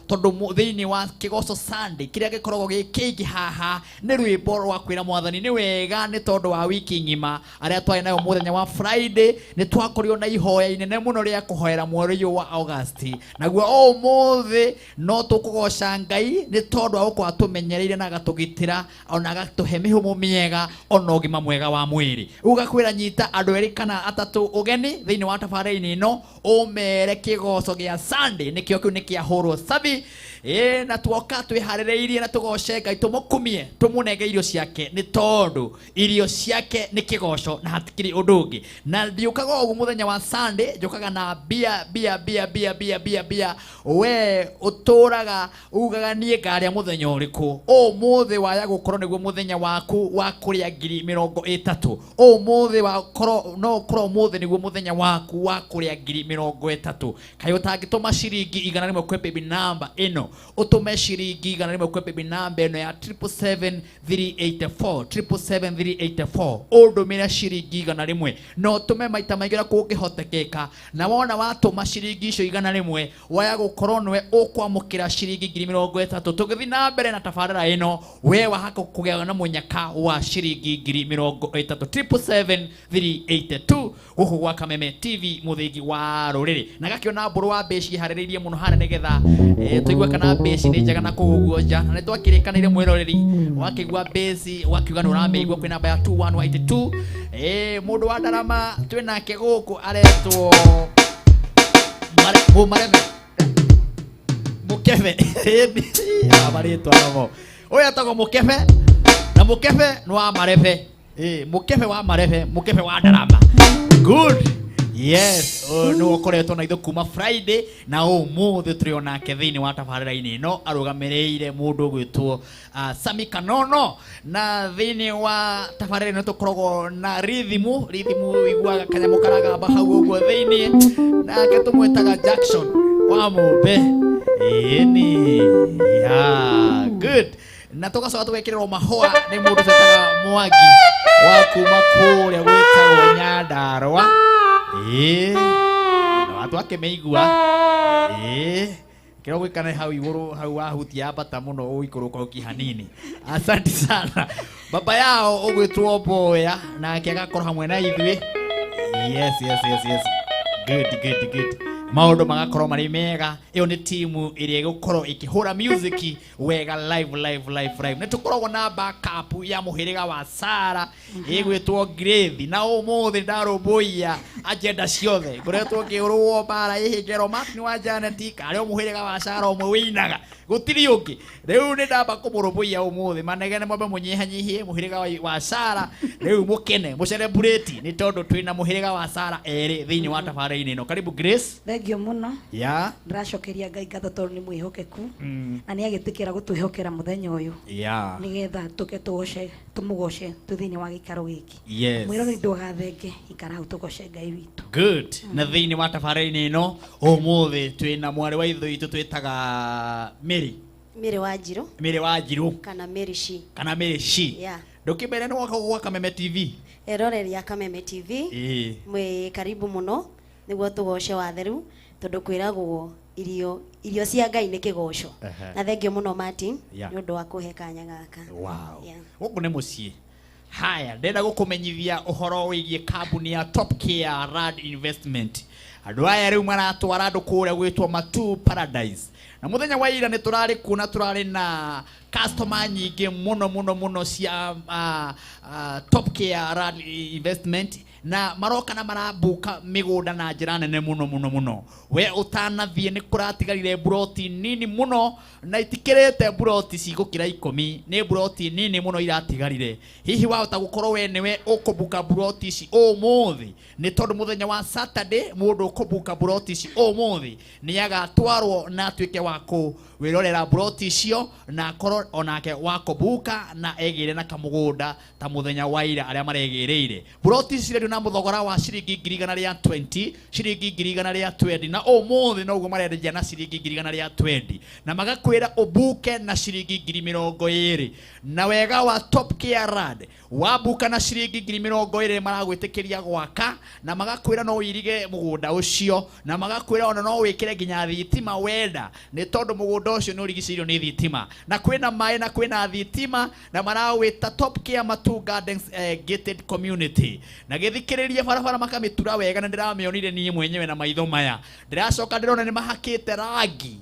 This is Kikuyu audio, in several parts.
Tondũ thĩinĩ wa Kĩgoco Sunday kĩrĩa gĩkoragwo gĩ kĩingĩ haha nĩ rwĩmbo rwa kwĩra Mwathani nĩ wega nĩ tondũ wa wiki ng'ima arĩa twarĩ nayo. Mũthenya wa Friday nĩ twakorirwo na ihoya inene mũno rĩa kũhoera mweri ũyũ wa August, naguo o ũmũthĩ no tũkũgoca Ngai nĩ tondũ wa gũkorwo atũmenyereire na agatũgitĩra, ona agatũhe mĩhũmũ mĩega, ona ũgima mwega wa mwĩrĩ. Rĩu gakwĩra nyita andũ erĩ kana atatũ ũgeni thĩinĩ wa tabarĩra-inĩ ĩno, ũmere Kĩgoco gĩa Sunday nĩkĩo kĩu nĩ kĩahũrwo cabi. Ĩ na tuoka twĩharĩrĩirie na tũgoce Ngai, tũmũkumie, tũmũnenge irio ciake, nĩ tondũ irio ciake nĩ kĩgoco na hatikĩrĩ ũndũ ũngĩ. Na ndiũkaga ũguo mũthenya wa Sunday, njũkaga na mbia mbia mbia mbia mbia mbia mbia. We ũtũraga ugaga niĩ ngarĩa mũthenya ũrĩkũ? Ũmũthĩ waya gũkorwo nĩguo mũthenya waku wa kũrĩa 30,000. Ũmũthĩ wakorwo no ũkorwo ũmũthĩ nĩguo mũthenya waku wa kũrĩa 30,000. Kaĩ ũtangĩtũma ciringi 100 kwĩ paybill number ĩno? Ũtũme ciringi 100 kwĩ paybill number ĩno ya 777384, 777384. Ũndũmĩre ciringi 100, na ũtũme maita maingĩ ũrĩa kũngĩhotekeka. Na wona watũma ciringi icio 100, waya gũkorwo nĩwe ũkwamũkĩra ciringi 30,000. Tũgĩthiĩ na mbere na tabarĩra ĩno, we wahaka kũgĩa na mũnyaka wa ciringi 30,000. 777 382, gũkũ gwa Kameme TV, mũthingi wa rũrĩrĩ. Na gakĩona mbũrũ wa mbĩci ĩharĩrĩirie mũno harĩa nĩgetha tũigue kana mbĩci nĩ njega na kũu ũguo nja. Na nĩ twakĩrĩkanĩire, mwĩroreri, wakĩigua mbĩci wakiuga nĩ ũramĩigua kwĩ namba ya 2182. Mũndũ wa ndarama twĩnake gũkũ aretwo Mũmarebe Mũkebe. Marĩtwa namo, ũyũ etagwo Mũkebe, na Mũkebe nĩ wa Marebe. Mũkebe wa Marebe, Mũkebe wa ndarama. Good, yes. Ũyũ nĩwe ũkoretwo na ithuĩ kuma Friday, na ũmũthĩ tũrĩ onake thĩinĩ wa tabarĩra-inĩ ĩno arũgamĩrĩire mũndũ ũgwĩtwo Sami Kanono. Na thĩinĩ wa tabarĩra ĩno tũkoragwo na rhythm rhythm, ũiguaga kanyamũ karagamba hau ũguo thĩinĩ, nake tũmwĩtaga Jackson wa Mũmbe. Ĩni, yeah, good. Na tũgacoka tũgekĩrĩrwo mahũa nĩ mũndũ twĩtaga Mwangi wa kuma kũrĩa gwĩtagwo Nyandarũa. Ĩĩ, na watu akĩmĩigua ĩĩ kĩrĩa gwĩkana hau igũrũ hau wahutia ambata mũno ũikũrũka ũki hanini. Asante sana. Baba yao ũgwĩtwo Mboya nake agakorwo hamwe na ithuĩ. Yes, good good good. Maũndũ magakorwo marĩ mega. Ĩyo nĩ timu ĩrĩa ĩgũkorwo ĩkĩhũra music wega live live live live. Nĩ tũkoragwo na backup ya mũhĩrĩga wa Sara ĩgwĩtwo Grace, na ũmũthĩ ndarũmbũiya agenda ciothe. Ngoretwo ngĩũrwo mbara ĩhĩngero Martin wa Janet karĩ o mũhĩrĩga wa Sara ũmwe wĩinaga, gũtirĩ ũngĩ. Rĩu nĩ ndamba kũmũrũmbũiya ũmũthĩ. Manegene mwambe mũnyihanyihie mũhĩrĩga wa Sara, rĩu mũkene mũcelebrate nĩ tondũ twĩna mũhĩrĩga wa Sara erĩ thĩinĩ wa tabarĩra-inĩ ĩno. Karibu, Grace. Thengio mũno. Ndĩracokeria Ngai ngatho tondũ nĩ mwĩhokeku na nĩ agĩtĩkĩra gũtwĩhokera mũthenya ũyũ nĩgetha tũke tũgoce, tũmũgoce twĩ thĩinĩ wa gĩikaro gĩkĩ. Mwĩroreri, ndũgathenge, ikara hau tũgoce Ngai witũ. Good. Na thĩinĩ wa tabarĩra-inĩ ĩno ũmũthĩ twĩna mwarĩ wa ithe witũ twĩtaga Mary. Mary wa Njirũ. Mary wa Njirũ. Kana Mary Shi. Kana Mary Shi. Yeah. Ndũkĩmere nĩ woka gwa Kameme TV. Eroreri a Kameme TV, mwĩ karibu mũno nĩguo tũgoce watheru, tondũ kwĩragwo irio cia Ngai nĩ kĩgoco. Na thengio mũno, Martin, nĩ ũndũ wa kũhe kanya gaka. Gũkũ nĩ mũciĩ. Haya, ndĩrenda gũkũmenyithia ũhoro wĩgiĩ kambuni ya Top Care Land Investment. Andũ aya rĩu maratwara andũ kũrĩa gwĩtwo Matu Paradise, na mũthenya wa ira nĩ tũrarĩ kuo na tũrarĩ na customer nyingĩ mũno mũno mũno cia Top Care Land Investment, na maroka na marambuka mĩgũnda na njĩra nene mũno mũno mũno. We ũtanathiĩ, nĩ kũratigarire mburoti nini mũno, na itikĩrĩte mburoti cigũkĩra 10, nĩ mburoti nini mũno iratigarire. Hihi wahota gũkorwo we nĩwe ũkũbuka mburoti ici ũmũthĩ, nĩ tondũ mũthenya wa Saturday mũndũ ũkũbuka mburoti ici ũmũthĩ nĩ agatwarwo na atuĩke wa kũwĩrorera mburoti icio, na akorwo onake wa kũbuka na egĩre na kamũgũnda ta mũthenya wa ira arĩa maregĩrĩire. Mburoti ici cirendio na na muthogora wa ciringi ngiri igana rĩa 20, ciringi ngiri igana rĩa 20, na ũmũthĩ noguo marendia na ciringi ngiri igana rĩa 20, na magakwĩra ũbuke na ciringi ngiri mĩrongo ĩrĩ. Na wega wa Top Care Land, wabuka na ciringi ngiri mĩrongo ĩrĩ maragwĩtĩkĩria gwaka, na magakwĩra no ũirige mũgũnda ũcio, na magakwĩra ona no wĩkĩre nginya thitima wenda, nĩ tondũ mũgũnda ũcio nĩ ũrigicĩirio nĩ thitima, na kwĩna maĩ na kwĩna thitima, na marawĩta Top Care Matu Gardens gated community. Na gĩthikĩrĩrie barabara makamĩtura wega, na ndĩramĩonire niĩ mwenyewe na maitho maya. Ndĩracoka ndĩrona nĩ mahakĩte rangi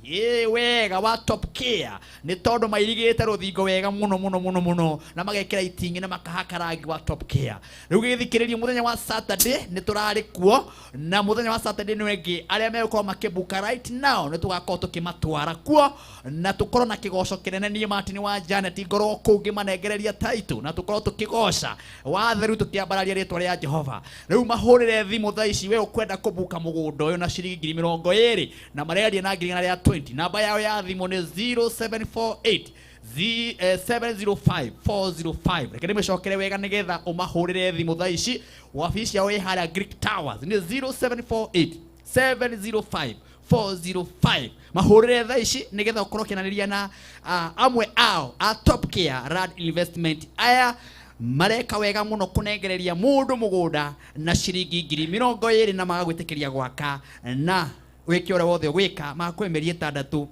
wega wa Top Care, nĩ tondũ mairigĩte rũthingo wega mũno mũno mũno mũno, na magekĩra itingĩ na makahaka rangi wa Top Care. Rĩu gĩthikĩrĩrie mũthenya wa Saturday nĩ tũrarĩ kuo, na mũthenya wa Saturday nĩ wengĩ arĩa megũkorwo makĩbuka right now nĩ tũgakorwo tũkĩmatwara kuo, na tũkorwo na kĩgoco kĩnene. Niĩ Martin wa Janet ngorwo kũu ngĩmanengereria title, na tũkorwo tũkĩgoca watheru tũkĩambararia rĩtwa rĩa Jehova. Rĩu mahũrĩre thimũ thaa ici we ũkwenda kũbuka mũgũnda ũyũ na ciringi ngiri mĩrongo ĩrĩ, na marendia na ngiri igana rĩa 20. Namba yao ya thimũ nĩ 0748 705 405. Reke ndĩmĩcokere wega nĩgetha ũmahũrĩre thimũ thaa ici. Wabici yao ĩ harĩa Greek Towers, nĩ 0748 705 405. Mahũrĩre thaa ici nĩgetha ũkorwo ũkĩaranĩria na amwe ao a Top Care Land Investment. Aya mareka wega mũno kũnengereria mũndũ mũgũnda na ciringi ngiri mĩrongo ĩrĩ, na magagwĩtĩkĩria gwaka, na wĩke ũrĩa wothe ũgwĩka, magakũhe mĩeri ĩtandatũ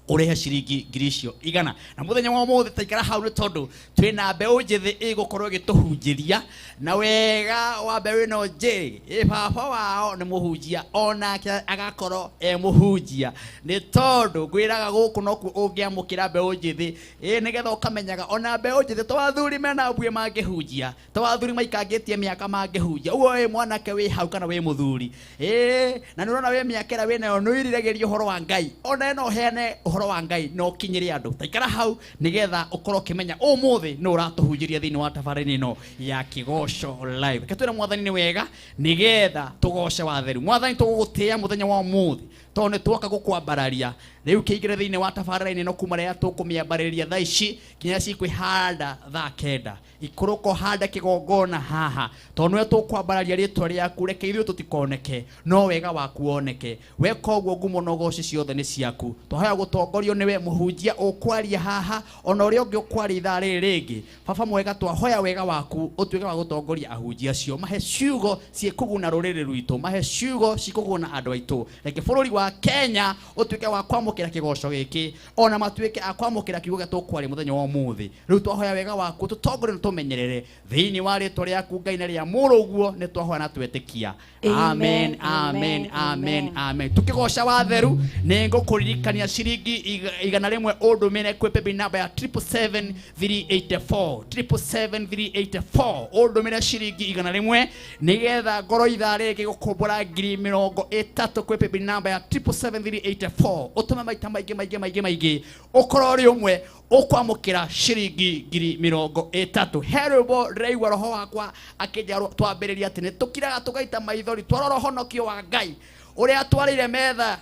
ũrĩhe ciringi ngiri icio igana. Na mũthenya wa ũmũthĩ taikara hau, nĩ tondũ twĩna mbeũ njĩthĩ ĩgũkorwo ĩgĩtũhunjĩria, na wega wa mbeũ ĩno njĩrĩ, ĩ baba wao nĩ mũhunjia, onake agakorwo e mũhunjia, nĩ tondũ ngwĩraga gũkũ nokuo ũngĩamũkĩra mbeũ njĩthĩ, ĩ nĩgetha ũkamenyaga ona mbeũ njĩthĩ to athuri mena mbuĩ mangĩhunjia, to athuri maikangĩtie mĩaka mangĩhunjia. Ũguo wĩ mwanake wĩ hau kana wĩ mũthuri, ĩ na nĩ ũrona wĩ mĩaka ĩrĩa wĩnayo nĩ wĩriragĩria ũhoro wa Ngai, ona no ũheane ũhoro wa Ngai na ũkinyĩre andũ. Taikara hau nĩgetha ũkorwo ũkĩmenya ũmũthĩ nĩ ũratũhunjĩria thĩinĩ wa tabarĩra ĩno ya Kĩgoco Live. Reke twĩre Mwathani nĩ wega nĩgetha tũgoce watheru. Mwathani, tũgũgũtĩĩa mũthenya wa ũmũthĩ tondũ nĩ twoka gũkwambararia. Rĩu kĩingĩre thĩinĩ wa tabarĩra ĩno kuma rĩrĩa tũkũmĩambarĩria thaa ici nginya cikwĩhanda thaa kenda. Ikũrũka ũhande kĩgongona haha, tondũ nĩwe tũkwambararia rĩtwa rĩaku. Reke ithuĩ tũtikoneke, no wega waku woneke. Weka ũguo ngumo na ũgoci ciothe nĩ ciaku. Twahoya gũtongorio nĩwe mũhunjia ũkwaria haha, ona ũrĩa ũngĩ ũkwaria ithaa rĩrĩ rĩngĩ. Baba mwega, twahoya wega waku ũtuĩke wa gũtongoria ahunjia acio, mahe ciugo ciĩkũguna rũrĩrĩ rwitũ, mahe ciugo cikũguna andũ aitũ. Reke bũrũri wa Kenya ũtuĩke wa kwamũkĩra kĩgoco gĩkĩ, ona matuĩke a kwamũkĩra kiugo gĩa tũkwaria mũthenya wa ũmũthĩ. Rĩu twahoya wega waku tũtongorie na tũmenyerere thĩinĩ wa rĩtwa rĩaku Ngai na rĩa mũrũguo, nĩ twahoya na twetĩkia. Amen, amen, amen, amen. Tukĩgoca watheru, nĩ ngũkũririkania ciringi igana rĩmwe ũndũmĩre kwĩ paybill namba ya 777,384, 777,384. Ũndũmĩre ciringi igana rĩmwe nĩgetha ngorwo ithaa rĩngĩ gũkombora ngiri mĩrongo ĩtatũ kwĩ paybill namba ya 777,384. Ũtũme maita maingĩ maingĩ maingĩ maingĩ, ũkorwo ũrĩ ũmwe ũkwamũkĩra ciringi ngiri mĩrongo ĩtatũ. He rwĩmbo ndĩraigua roho wakwa akĩnjĩra twambĩrĩria atĩ nĩ tũkiraga tũgaita maithori twarora ũhonokio wa Ngai ũrĩa twarĩire metha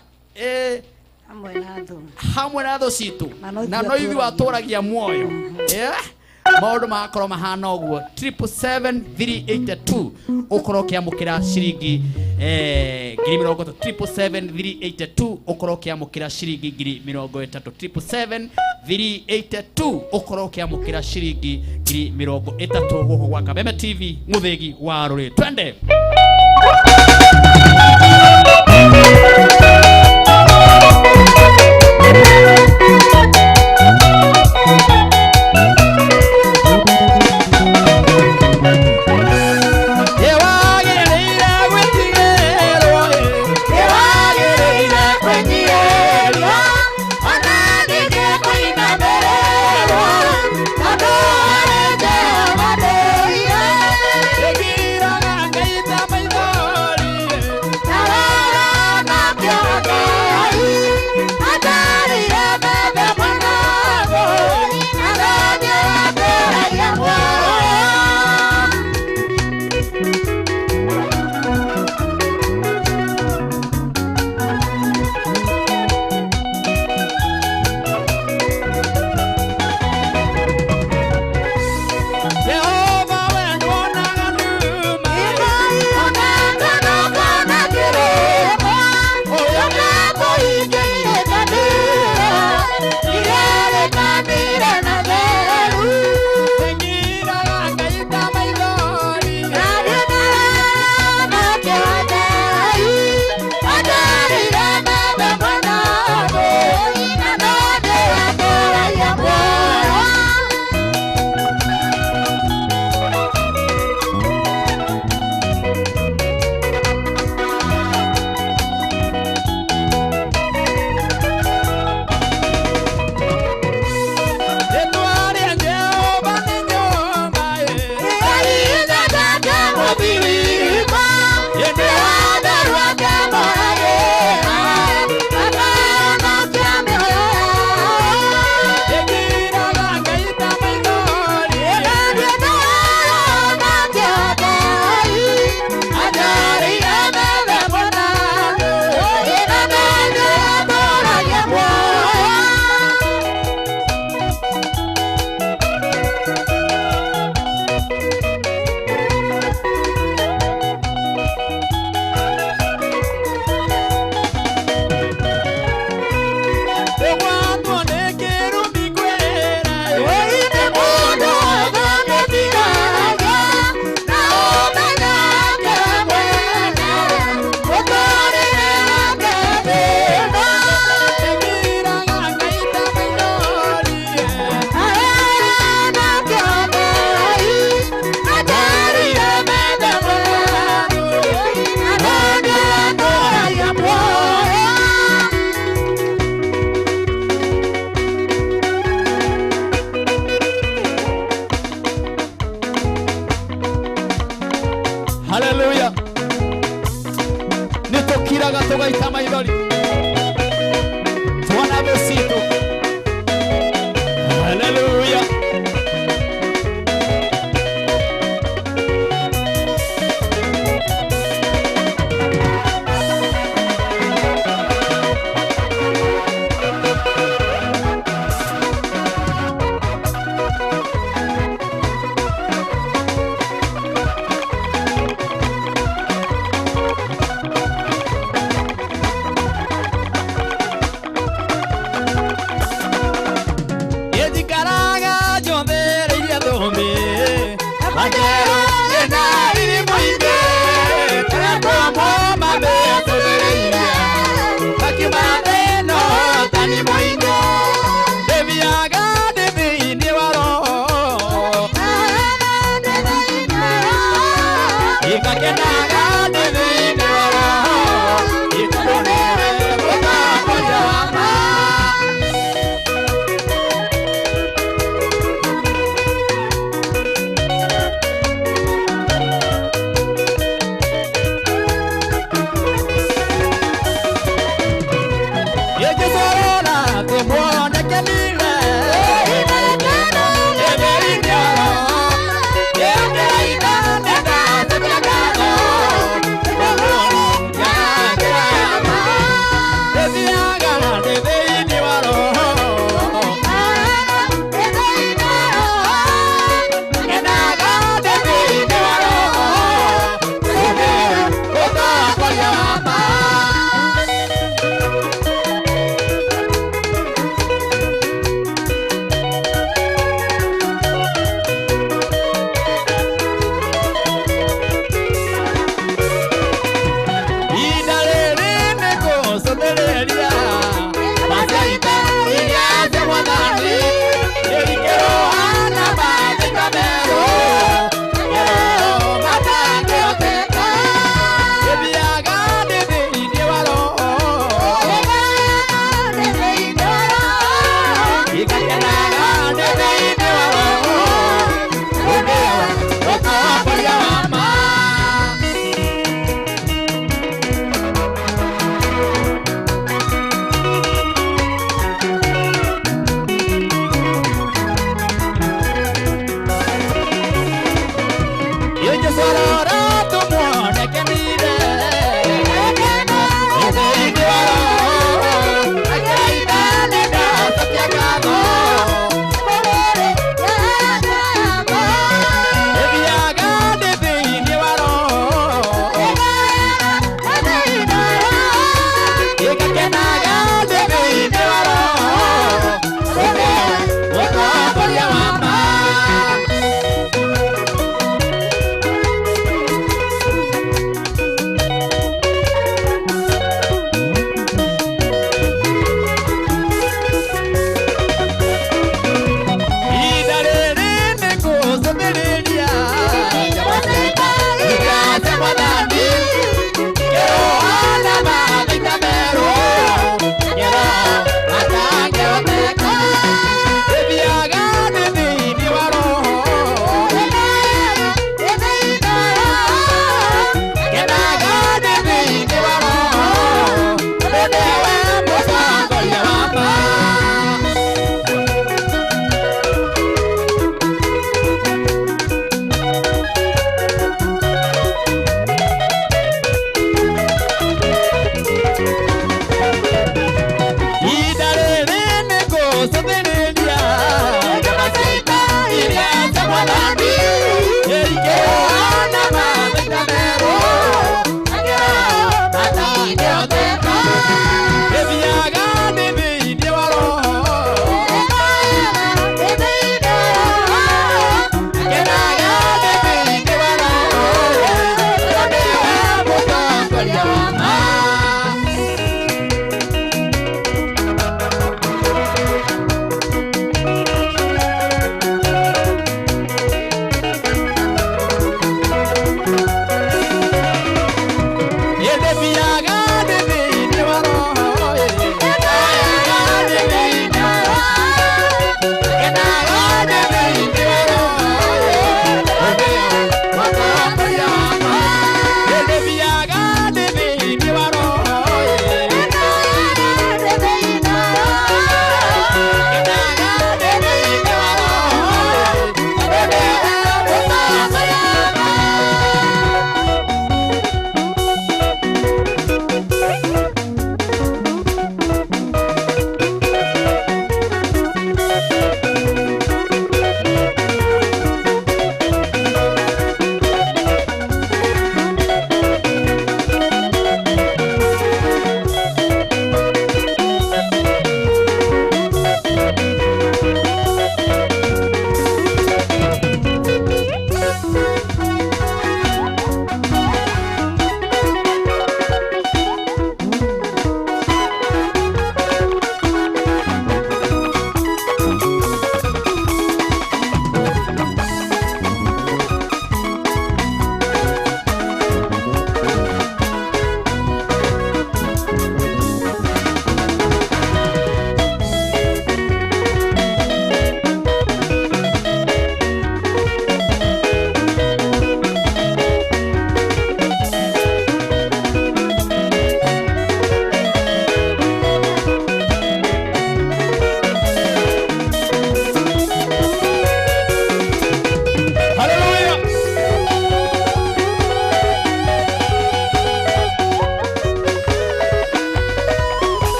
hamwe na thũ, hamwe na thũ citũ, na no ithuĩ watũragia muoyo. Maũndũ magakorwo mahana ũguo. 777,382 ũkorwo ũkĩamũkĩra ciringi ngiri mĩrongo ĩtatũ. 777,382 ũkorwo ũkĩamũkĩra ciringi ngiri mĩrongo ĩtatũ. 777,382 ũkorwo ũkĩamũkĩra ciringi ngiri mĩrongo ĩtatũ gũkũ gwa Kameme TV mũthĩgi wa rũrĩrĩ. Twende.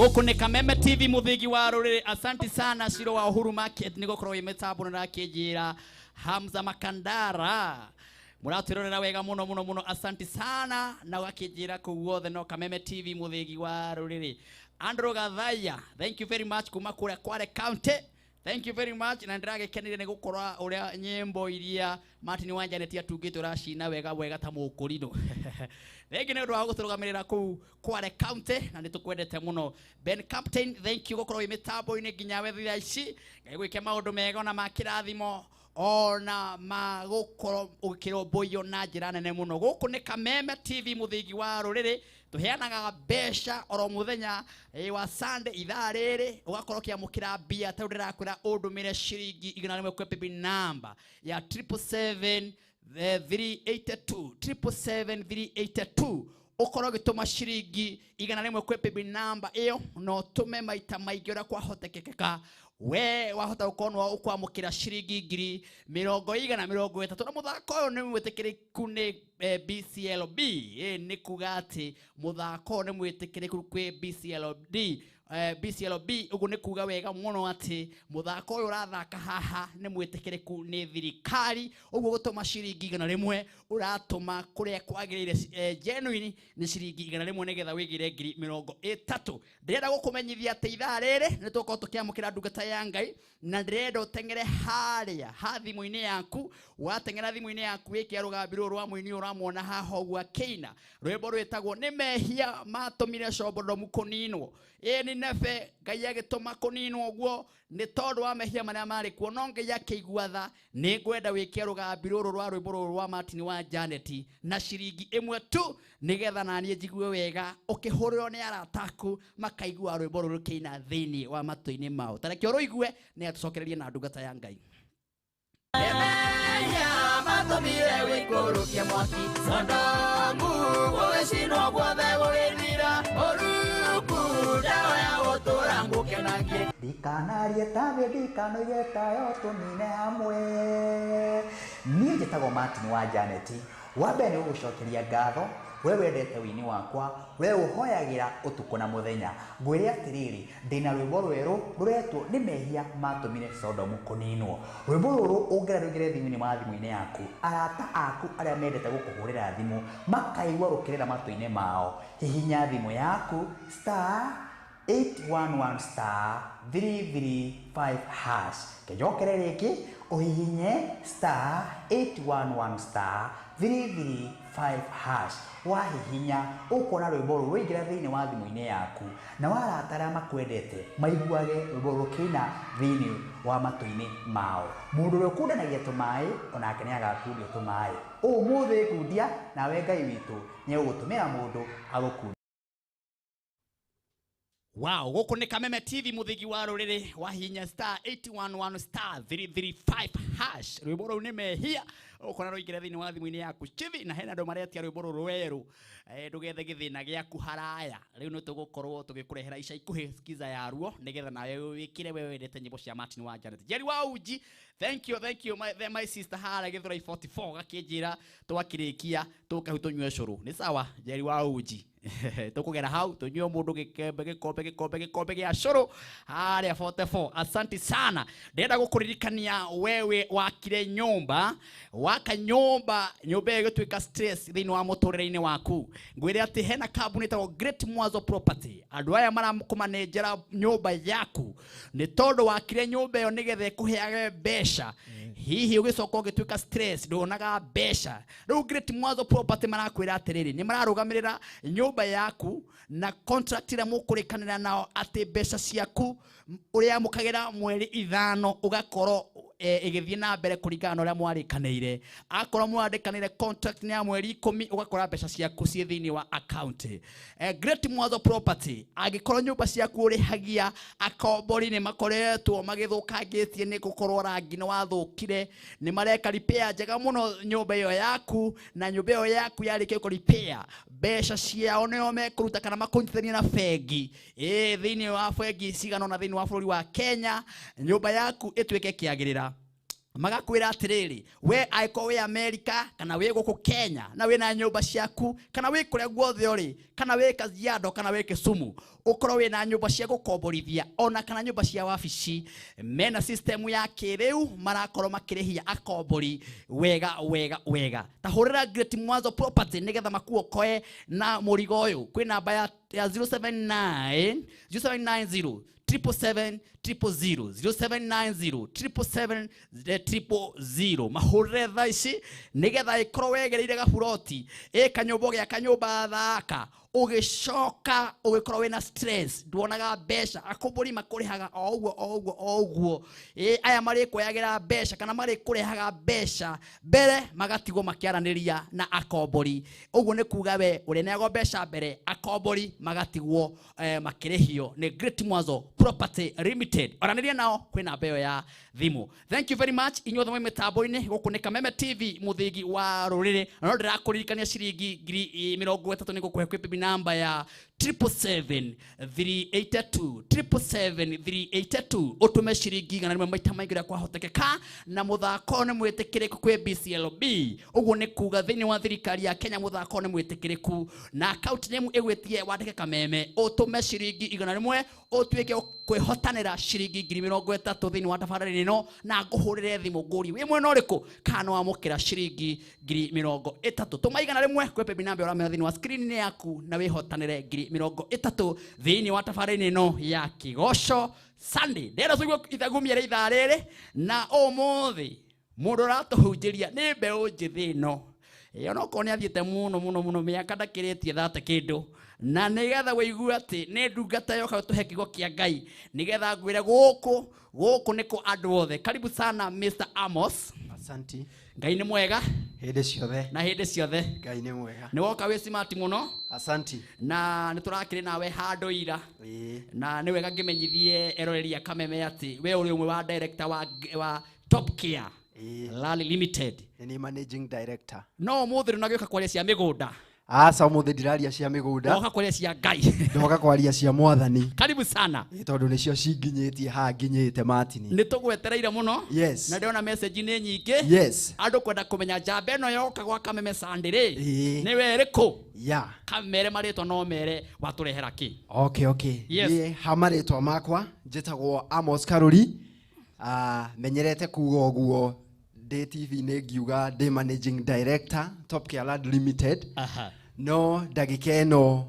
Gũkũ nĩ Kameme TV mũthĩgi wa rũrĩrĩ. Asante sana Shiro wa Uhuru Market nĩ gũkorwo wĩ mĩtambo na akĩnjĩra Hamza Makandara. Mũratwĩrorera wega mũno mũno mũno, asante sana na ũgakĩnjĩra kũu guothe no Kameme TV mũthĩgi wa rũrĩrĩ. Andrew Gathaya, thank you very much kuma kũrĩa Kwale County. Thank you very much na ndĩragĩkenire nĩ gũkorwo ũrĩa nyĩmbo iria Martin wa Janet atungĩte ũracina wega wega ta mũkũrinũ. Thank you nĩ ũndũ wa gũtũrũgamĩrĩra kũu Kwale County na nĩ tũkwendete mũno. Ben Captain, thank you gũkorwo wĩ mĩtambo-inĩ nginya we thaa ici. Ngai gwĩke maũndũ mega ona ma kĩrathimo ona ma gũkorwo ũkĩrũmbũiyo na njĩra nene mũno. Gũkũ nĩ Kameme TV mũthĩgi wa rũrĩrĩ, tũheanaga mbeca oro mũthenya wa Sunday ithaa rĩrĩ, ũgakorwo ũkĩamũkĩra mbia ta ndĩrakwĩra ũndũmĩre ciringi 100 kwĩ paybill number ya 777 382 777 382 ukorwo ũgĩtũma ciringi 100 kwĩ paybill number ĩyo no ũtũme maita maingĩ ũrĩa kwahotekeka. We wahota gũkorwo nĩ ũkwamũkĩra ciringi 130,000 na mũthako ũyũ nĩ mwĩtĩkĩrĩku nĩ BCLB. Nĩ kuga atĩ mũthako ũyũ nĩ mwĩtĩkĩrĩku kwĩ BCLB. BCLB ũguo nĩ kuga wega mũno atĩ mũthako ũyũ ũrathaka haha nĩ mwĩtĩkĩrĩku nĩ thirikari. Ũguo gũtũma ciringi 100 ũratũma kũrĩa kwagĩrĩire genuine nĩ ciringi 100 nĩgetha wĩgĩre 30,000. Ndĩrenda gũkũmenyithia atĩ ithaa rĩrĩ nĩ tũgũkorwo tũkĩamũkĩra ndungata ya Ngai na ndĩrenda ũteng'ere harĩa ha thimũ-inĩ yaku. Wateng'era thimũ-inĩ yaku wĩkĩra rũgambi rũrũ rwa mũini ũramwona haha ũguo akĩina rwĩmbo rwĩtagwo nĩ mehia matũmire Sodomu kũninwo. Ĩĩ nĩ nebe Ngai agĩtũma kũninwo ũguo nĩ tondũ wa mehia marĩa marĩ kuo, no Ngai akĩigua tha. Nĩ ngwenda wĩkĩre rũgambi rũrũ rwa rwĩmbo rũrũ rwa Martin wa Janet na ciringi 1 tu nĩgetha naniĩ njigue wega ũkĩhũrĩrwo nĩ arata aku makaigua rwĩmbo rũrũ rũkĩina thĩinĩ wa matũ-inĩ mao. Ta reke ũrũigue nĩ atũcokererie na ndungata ya Ngai. Mehia matũmire wĩikũrũkie mwaki Sodomu gũgĩcinwo guothe gũgĩthira ũruku ndawa ya gũtũra ngũkenagie. Ndikanarie ta thĩ ndikanoige tayo tũnine hamwe. Niĩ njĩtagwo Martin wa Janet. Wa mbere nĩ gũgũcokeria ngatho we wendete wini wakwa, we ũhoyagĩra ũtukũ na mũthenya. Ngwĩre atĩrĩrĩ, ndĩna rwĩmbo rwerũ rũretwo nĩ mehia matũmire Sodomu kũninwo. Rwĩmbo rũrũ ũngĩra rũingĩre thimũ-inĩ wa thimũ-inĩ yaku, arata aku arĩa mendete gũkũhũrĩra thimũ makaigua rũkĩrĩra matũ-inĩ mao. Hihinya thimũ yaku star 811 star 335 hash. Kĩnjokere rĩngĩ ũhihinye star 811 star 335 hash. Wahihinya ũkuona rwĩmbo rũrũ rũingĩra thĩinĩ wa thimũ-inĩ yaku na warata arĩa makwendete maiguage rwĩmbo rũkĩina thĩinĩ wa matũ-inĩ mao. Mũndũ ũrĩa ũkundanagia tũmaĩ onake nĩ agakundio tũmaĩ. Ũmũthĩ ngundia nawe Ngai witũ nĩ egũgũtũmĩra mũndũ agũkundie. Wow, gũkũ nĩ Kameme TV mũthĩgi wa rũrĩrĩ wahihinya star 811 star 335 hash. Rwĩmbo rũu nĩ mehia ũkona rũingĩra thĩinĩ wa thimũ-inĩ yaku chivi na hena andũ maretia rwĩmbo rũrũ rwerũ. Ndũgethe gĩthĩna gĩaku haraya. Rĩu nĩ tũgũkorwo tũgĩkũrehera ica ikuhĩ skiza ya ruo nĩgetha nawe wĩkĩre we wendete nyĩmbo cia Martin wa Janet. Jerry wa Uji, thank you my sister harĩa Gĩthũrai 44 gakĩnjĩra twakĩrĩkia tũke hau tũnyue cũrũ. Nĩ sawa Jerry wa Uji. Tũkũgera hau tũnyue mũndũ gĩkembe gĩkombe gĩkombe gĩkombe gĩa cũrũ harĩa 44. Asante sana. Ndĩrenda gũkũririkania wewe wakire nyũmba, waka nyũmba, nyũmba ĩyo ĩgĩtuĩka stress thĩinĩ wa mũtũrĩre-inĩ waku. Ngwĩre atĩ hena kambuni ĩtagwo Great Mwazo Property. Andũ aya marakũmanenjera nyũmba yaku nĩ tondũ wakire nyũmba ĩyo nĩgetha ĩkũheage mbeca. Hihi ũgĩcoka ũgĩtuĩka stress nduonaga mbeca. Rĩu Great Mwazo Property marakwĩra atĩrĩrĩ, nĩ mararũgamĩrĩra nyũmba yaku na contract ĩrĩa mũkũrĩkanĩra nao atĩ mbeca ciaku ũrĩa mũkagĩra mweri 5 ũgakorwo ĩgĩthiĩ na mbere kũringana na ũrĩa mwarĩkanĩire. Akorwo mwandĩkanĩire contract nĩ ya mweri 10 ũgakora mbeca ciaku ciĩ thĩinĩ wa account. Great Mwazo Property, angĩkorwo nyũmba ciaku ũrĩhagia akombori nĩ makoretwo magĩthũkangĩtie nĩ gũkorwo rangi nĩ wathũkire, nĩ mareka repair njega mũno nyũmba ĩyo yaku, na nyũmba ĩyo yaku yarĩkia kũ repair mbeca ciao nĩo mekũruta kana makũnyitithanie na bengi. Thĩinĩ wa bengi cigana ũna thĩinĩ wa bũrũri wa Kenya, nyũmba yaku ĩtuĩke kĩagĩrĩra. Magakwĩra atĩrĩrĩ, we angĩkorwo wĩ America kana wĩ gũkũ Kenya na wĩna nyũmba ciaku kana wĩ kũrĩa guothe ũrĩ, kana wĩ Kajiado kana wĩ Kisumu, ũkorwo wĩna nyũmba cia gũkomborithia ona kana nyũmba cia wabici, mena system ya kĩrĩu marakorwo makĩrĩhia akombori wega wega wega. Ta hũrĩra Great Mwanzo Property nĩgetha makuokoe na mũrigo ũyũ. Kwĩ namba ya 079 0790 777 000 0790 777 000. Mahũrĩre thaa ici nĩgetha ĩkorwo wegereire gaburoti ĩ kanyũmba gĩa kanyũmba thaka, ũgĩcoka ũgĩkorwo wĩna stress, nduonaga mbeca, akombori makũrĩhaga o ũguo o ũguo o ũguo. Ĩ aya marĩkuoyagĩra mbeca kana marĩkũrehaga mbeca mbere magatigwo makĩaranĩria na akombori. Ũguo nĩ kuga we ũrĩneagwo mbeca mbere, akombori magatigwo makĩrĩhio nĩ Great Mwanzo Property Limited. Aranĩria nao kwĩ namba ĩyo ya thimũ. Thank you very much inyuothe mwĩ mĩtambo-inĩ. Gũkũ nĩ Kameme TV, mũthĩgi wa rũrĩrĩ. Na no ndĩrakũririkania ciringi 30,000 nĩ gũkũhe kwĩ paybill namba ya 777 382 777 382. Ũtũme ciringi 100 maita maingĩ ũrĩa kwahotekeka, na mũthako nĩ mwĩtĩkĩrĩku kwĩ BCLB. Ũguo nĩ kuga thĩinĩ wa thirikari ya Kenya mũthako nĩ mwĩtĩkĩrĩku, na account name ĩgwĩtie wandĩke Kameme, ũtũme ciringi 100 ũtuĩke kwĩhotanĩra ciringi 30,000 thĩinĩ wa tabarĩra ĩno, na ngũhũrĩre thimũ ngũrie wĩ mwena ũrĩkũ kana no wamũkĩra ciringi 30,000. Tũma 100 kwĩ paybill namba ũramenya thĩinĩ wa screen-inĩ yaku na wĩhotanĩre 30,000 thĩinĩ wa tabarĩra ĩno ya Kĩgoco Sunday. Ndĩrenda tũigue ithagumia rĩa ithaa rĩrĩ, na ũmũthĩ mũndũ ũratũhunjĩria nĩ mbeũ njĩthĩ ĩno. Onokorwo nĩ athiĩte mũno mũno mũno mĩaka ndakĩrĩtie 30 kĩndũ, na nĩgetha wĩigue atĩ nĩ ndungata yoka gũtũhe kiugo kĩa Ngai, nĩgetha ngwĩre gũkũ gũkũ nĩ kwa andũ othe. Karibu sana Mr. Amos. Asante. Ngai nĩ mwega hĩndĩ ciothe. Na hĩndĩ ciothe Ngai nĩ mwega. Nĩ woka wĩ smart mũno. Asante. Na nĩ tũrakĩrĩ nawe handũ ira. Na nĩ wega ngĩmenyithie eroreri a Kameme atĩ we ũrĩ ũmwe wa director wa Top Care Rally Limited. Nĩ managing director. No ũmũthĩ ndũnagĩũka kwaria cia mĩgũnda. Aca, ũmũthĩ ndiraria cia mĩgũnda. Ndoka kwaria cia Ngai. Ndoka kwaria cia Mwathani. Karibu sana. Ĩ, tondũ nĩcio cinginyĩtie haha nginyĩte Martin. Nĩ tũgwetereire mũno. Yes. Na ndĩrona message nĩ nyingĩ. Yes. Andũ kwenda kũmenya njamba ĩno yoka gwa Kameme Sunday rĩ. Ĩ. Nĩ we ĩrĩkũ? Yeah. Kamere marĩtwa no mere watũrehera kĩ? Okay, okay. Yes. Niĩ ha marĩtwa makwa njĩtagwo Amos Karuri. Menyerete kuga ũguo ndĩ TV-inĩ ngiuga ndĩ managing director Top Care Land Limited. Aha. No ndagĩka ĩno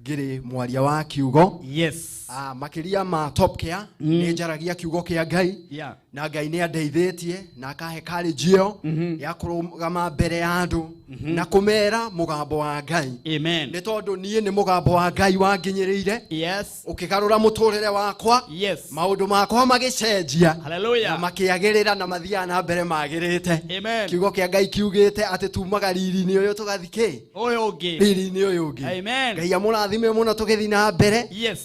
ngĩrĩ mwaria wa kiugo. Yes. Makĩria ma Top Care nĩ njaragia kiugo kĩa Ngai. Yeah. Na Ngai nĩ andeithĩtie na akahe courage ĩyo ya kũrũgama mbere ya andũ na kũmera mũgambo wa Ngai. Amen. Nĩ tondũ niĩ nĩ mũgambo wa Ngai wanginyĩrĩire. Yes. Ũkĩgarũra mũtũrĩre wakwa. Yes. Maũndũ makwa magĩcenjia. Hallelujah. Na makĩagĩrĩra na mathiaga na mbere magĩrĩte. Amen. Kiugo kĩa Ngai kiugĩte atĩ tumaga riri-inĩ ũyũ tũgathiĩ kĩ? Ũyũ ũngĩ. Riri-inĩ ũyũ ũngĩ. Amen. Ngai amũrathime mũno tũgĩthiĩ na mbere. Yes.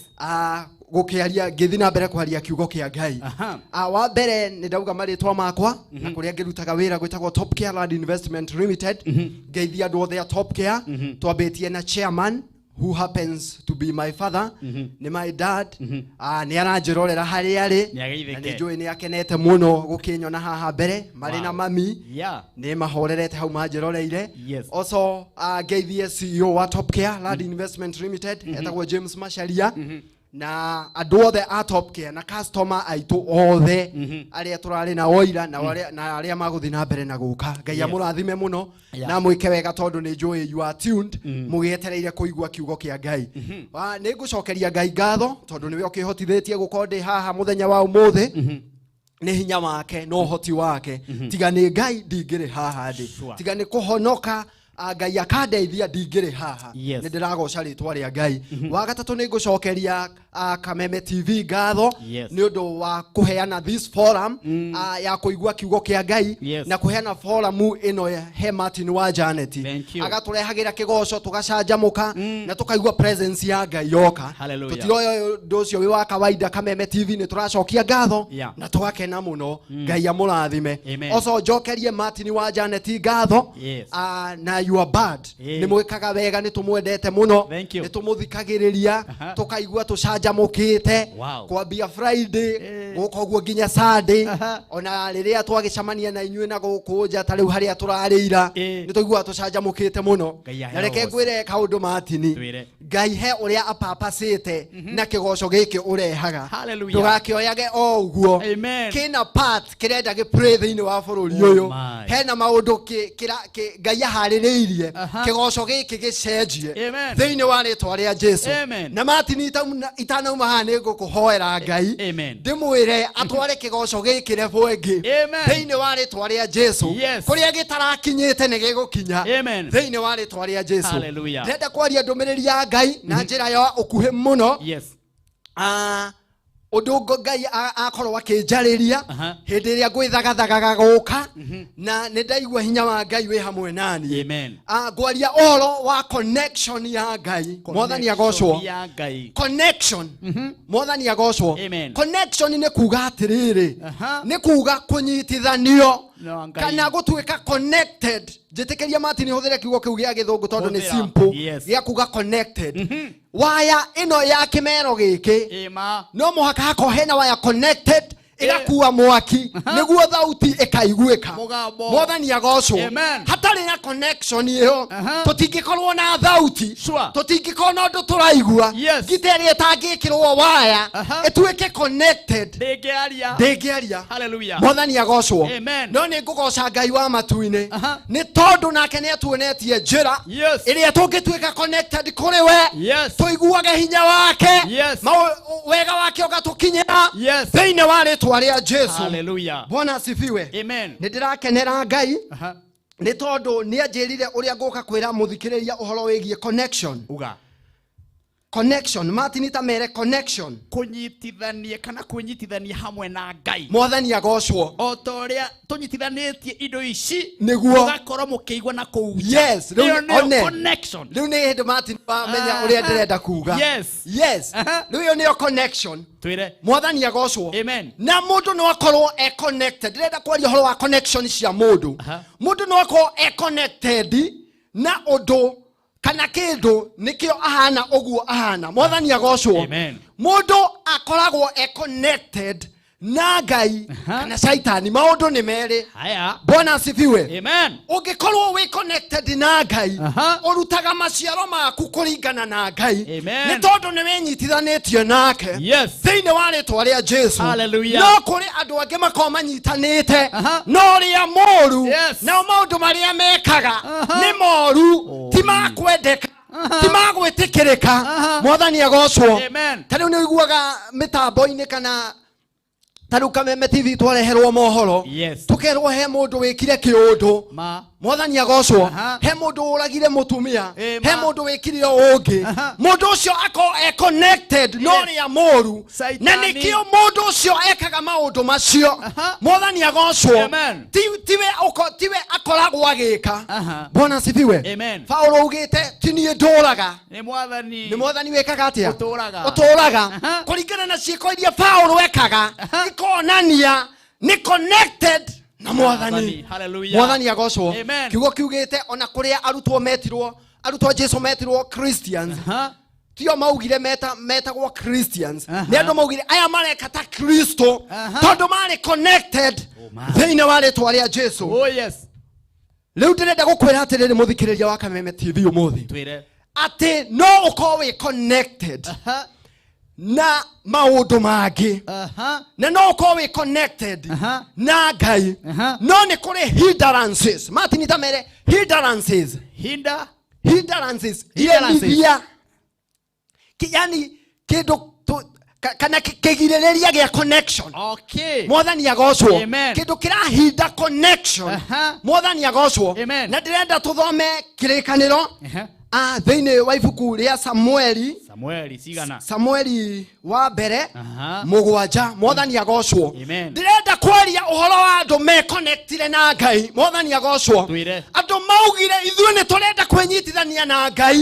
Gũkĩaria, ngĩthiĩ na mbere kwaria kiugo kĩa Ngai. Aha. Wa mbere nĩ ndauga marĩtwa makwa na kũrĩa ngĩrutaga wĩra gwĩtagwo Top Care Land Investment Limited. Ngeithia andũ othe a Top Care. Twambĩtie na chairman who happens to be my father, nĩ my dad. Nĩ aranjĩrorera harĩa arĩ. Nĩ ageithĩke. Na nĩ njũĩ nĩ akenete mũno gũkĩnyona haha mbere marĩ na Wow. mami. Yeah. Nĩ mahorerete hau manjĩroreire. Yes. Also, ngeithie CEO wa Top Care Land Investment Limited, etagwo James Macharia. Na andũ othe a Top Care na customer aitũ othe arĩa tũrarĩ nao ira na na arĩa magũthiĩ na mbere na gũka. Ngai Yes. amũrathime mũno Yeah. na mwĩke wega tondũ nĩ njũĩ you are tuned mũgĩetereire kũigua kiugo kĩa Ngai. Nĩ ngũcokeria Ngai ngatho tondũ nĩwe ũkĩhotithĩtie gũkorwo ndĩ haha mũthenya wa ũmũthĩ. Nĩ hinya wake na ũhoti wake. Tiga nĩ Ngai ndingĩrĩ haha ndĩ. Sure. Tiga nĩ kũhonoka, Ngai akandeithia ndingĩrĩ haha. Yes. Nĩ ndĩragoca rĩtwa rĩa Ngai. Wa gatatũ nĩ ngũcokeria Kameme TV ngatho Yes. nĩ ũndũ wa kũheana this forum, ya kũigua kiugo kĩa Ngai Yes. na kũheana forum ĩno he Martin wa Janet. Thank you. Agatũrehagĩra kĩgoco tũgacanjamũka na tũkaigua presence ya Ngai yoka. Hallelujah. Tũtiroya ũndũ ũcio wĩ wa kawaida. Kameme TV nĩ tũracokia ngatho Yeah. na tũgakena mũno. Ngai amũrathime. Amen. Also njokerie Martin wa Janet ngatho. Yes. Na you are bad. Yeah. Nĩ mwĩkaga wega, nĩ tũmwendete mũno. Thank you. Nĩ tũmũthikagĩrĩria, Aha. tũkaigua tũcanjamũkĩte. Wow. Kwambia Friday Eh. Gũka ũguo nginya Sunday, ona rĩrĩa twagĩcemania na inyuĩ na gũkũ nja ta rĩu harĩa tũrarĩira, nĩ tũiguaga tũcanjamũkĩte mũno. Ngai aheo Na reke ũgoci. Ngwĩre kaũndũ, Martin. Twĩre. Ngai he ũrĩa apapacĩte na kĩgoco gĩkĩ ũrehaga. Hallelujah. Ndũgakĩoyage o ũguo. Amen. Kĩna part kĩrenda gĩ pray thĩinĩ wa bũrũri Oh ũyũ. my. Hena maũndũ Ngai aharĩrĩirie kĩgoco gĩkĩ gĩcenjie Amen. Thĩinĩ wa rĩtwa rĩa Jesu. Amen. Na Martin, itanauma haha nĩ ngũkũhoera Ngai, Amen. ndĩmwĩre atware kĩgoco gĩkĩ level ĩngĩ Amen. thĩinĩ wa rĩtwa rĩa Jesu. Kũrĩa gĩtarakinyĩte nĩ gĩgũkinya Amen. thĩinĩ wa rĩtwa rĩa Jesu. Hallelujah. Ndĩrenda kwaria ndũmĩrĩri ya Ngai na njĩra ya ũkuhĩ mũno. Ũndũ Ngai akorwo akĩnjarĩria hĩndĩ ĩrĩa ngwĩthagathagaga gũka, na nĩ ndaigua hinya wa Ngai wĩ hamwe naniĩ. Amen. Ngwaria ũhoro wa connection ya Ngai. Mwathani agocwo. Ya Ngai. Connection. Mwathani agocwo. Amen. Connection nĩ kuga atĩrĩrĩ, nĩ kuga kũnyitithanio No, Ngai. kana gũtuĩka connected. Njĩtĩkĩria, Martin, hũthĩre kiugo kĩu gĩa gĩthũngũ tondũ nĩ Hũthĩra. simple, gĩa kuga connected. Waya ĩno ya kĩmero gĩkĩ, Ĩma. no mũhaka hakorwo hena waya connected ĩgakua mwaki nĩguo thauti ĩkaiguĩka. Mũgambo. Mwathani agocwo. Amen. Hatarĩ na connection ĩyo, tũtingĩkorwo na thauti, tũtingĩkorwo na ũndũ tũraigua. Ngita ĩrĩa ĩtangĩkĩrwo waya ĩtuĩke connected, Ndĩngĩaria. ndĩngĩaria. Hallelujah. Mwathani agocwo. Amen. No nĩ ngũgoca Ngai wa matu-inĩ nĩ tondũ nake nĩ atuonetie njĩra ĩrĩa tũngĩtuĩka connected kũrĩ we, tũiguage hinya wake, wega wake ũgatũkinyĩra thĩinĩ wa rĩtwa rĩa Jesu. Hallelujah. Bwana asifiwe. Amen. Nĩ ndĩrakenera Ngai nĩ tondũ nĩ anjĩrire ũrĩa ngũka kwĩra mũthikĩrĩria ũhoro wĩgiĩ connection. Uga. Connection, Martin, ta mere connection. Kũnyitithania kana kwĩnyitithania hamwe na Ngai. Mwathani agocwo. O ta ũrĩa tũnyitithanĩtie indo ici, Nĩguo. mũgakorwo mũkĩigua na kũu nja. Yes, rĩu Ĩyo nĩyo one. connection. Rĩu nĩ hĩndĩ, Martin, wamenya ũrĩa ndĩrenda kuga. Yes, rĩu ĩyo nĩyo connection. Twĩre. Mwathani agocwo. Amen. Na mũndũ no akorwo e connected. Ndĩrenda kwaria ũhoro wa connection cia mũndũ. Mũndũ no akorwo e connected na ũndũ kana kĩndũ, nĩkĩo ahana ũguo ahana. Mwathani agocwo. Amen. Mũndũ akoragwo e connected na Ngai kana Caitani, maũndũ nĩ merĩ. Haya. Bwana asifiwe. Amen. Ũngĩkorwo wĩ connected na Ngai, ũrutaga maciaro maku kũringana na Ngai, Amen. nĩ tondũ nĩ wĩnyitithanĩtie nake thĩinĩ wa rĩtwa rĩa Jesu. Hallelujah. No kũrĩ andũ angĩ makorwo manyitanĩte na ũrĩa mũru, nao maũndũ marĩa mekaga nĩ moru, ti ma kwendeka, ti ma gwĩtĩkĩrĩka. Mwathani agocwo. Amen. Ta rĩu nĩ ũiguaga mĩtambo-inĩ kana ta rĩu Kameme TV twareherwo mohoro, tũkerwo he mũndũ wĩkire kĩũndũ. Ma. Mwathani agocwo. He mũndũ ũragire mũtumia, Ĩma. he mũndũ wĩkire ũngĩ. Mũndũ ũcio akorwo e connected na ũrĩa mũru, na Caitani. nĩkĩo mũndũ ũcio ekaga maũndũ macio. Mwathani agocwo. Amen. Tiwe akoragwo agĩka. Bwana asifiwe. Amen. Paulo augĩte ti niĩ ndũraga, Nĩ Mwathani. Nĩ Mwathani wĩkaga atĩa? Ũtũũraga. Ũtũũraga. Kũringana na ciĩko iria Paulo ekaga, ikonania nĩ connected na Mwathani. Hallelujah. Mwathani agocwo. Amen. Kiugo kiugĩte ona kũrĩa arutwo metirwo, arutwo a Jesu metirwo Christians, tio maugire metagwo Christians, nĩ andũ maugire aya mareka ta Kristo, tondũ marĩ connected thĩinĩ wa rĩtwa rĩa Jesu. Oh yes. Rĩu ndĩrenda gũkwĩra atĩrĩrĩ, mũthikĩrĩria wa Kameme TV ũmũthĩ, Twĩre. atĩ no ũkorwo wĩ connected na maũndũ mangĩ, na no ũkorwo wĩ connected na Ngai, no nĩ kũrĩ hindrances. Martin, ta mere hindrances. Hinder. Hindrances. Hindrances. Iremithia. Yani kĩndũ kana kĩgirĩrĩria gĩa connection. Okay. Mwathani agocwo. Amen. Kĩndũ kĩrahinda connection. Mwathani agocwo. Amen. Na ndĩrenda tũthome kĩrĩkanĩro, thĩinĩ wa ibuku rĩa Samueli. Samueli cigana? Samueli wa mbere 7. Mwathani agocwo. Amen. Ndĩrenda kwaria ũhoro wa andũ me-connectire na Ngai. Mwathani agocwo. Twĩre. Andũ maugire ithuĩ nĩ tũrenda kwĩnyitithania na Ngai,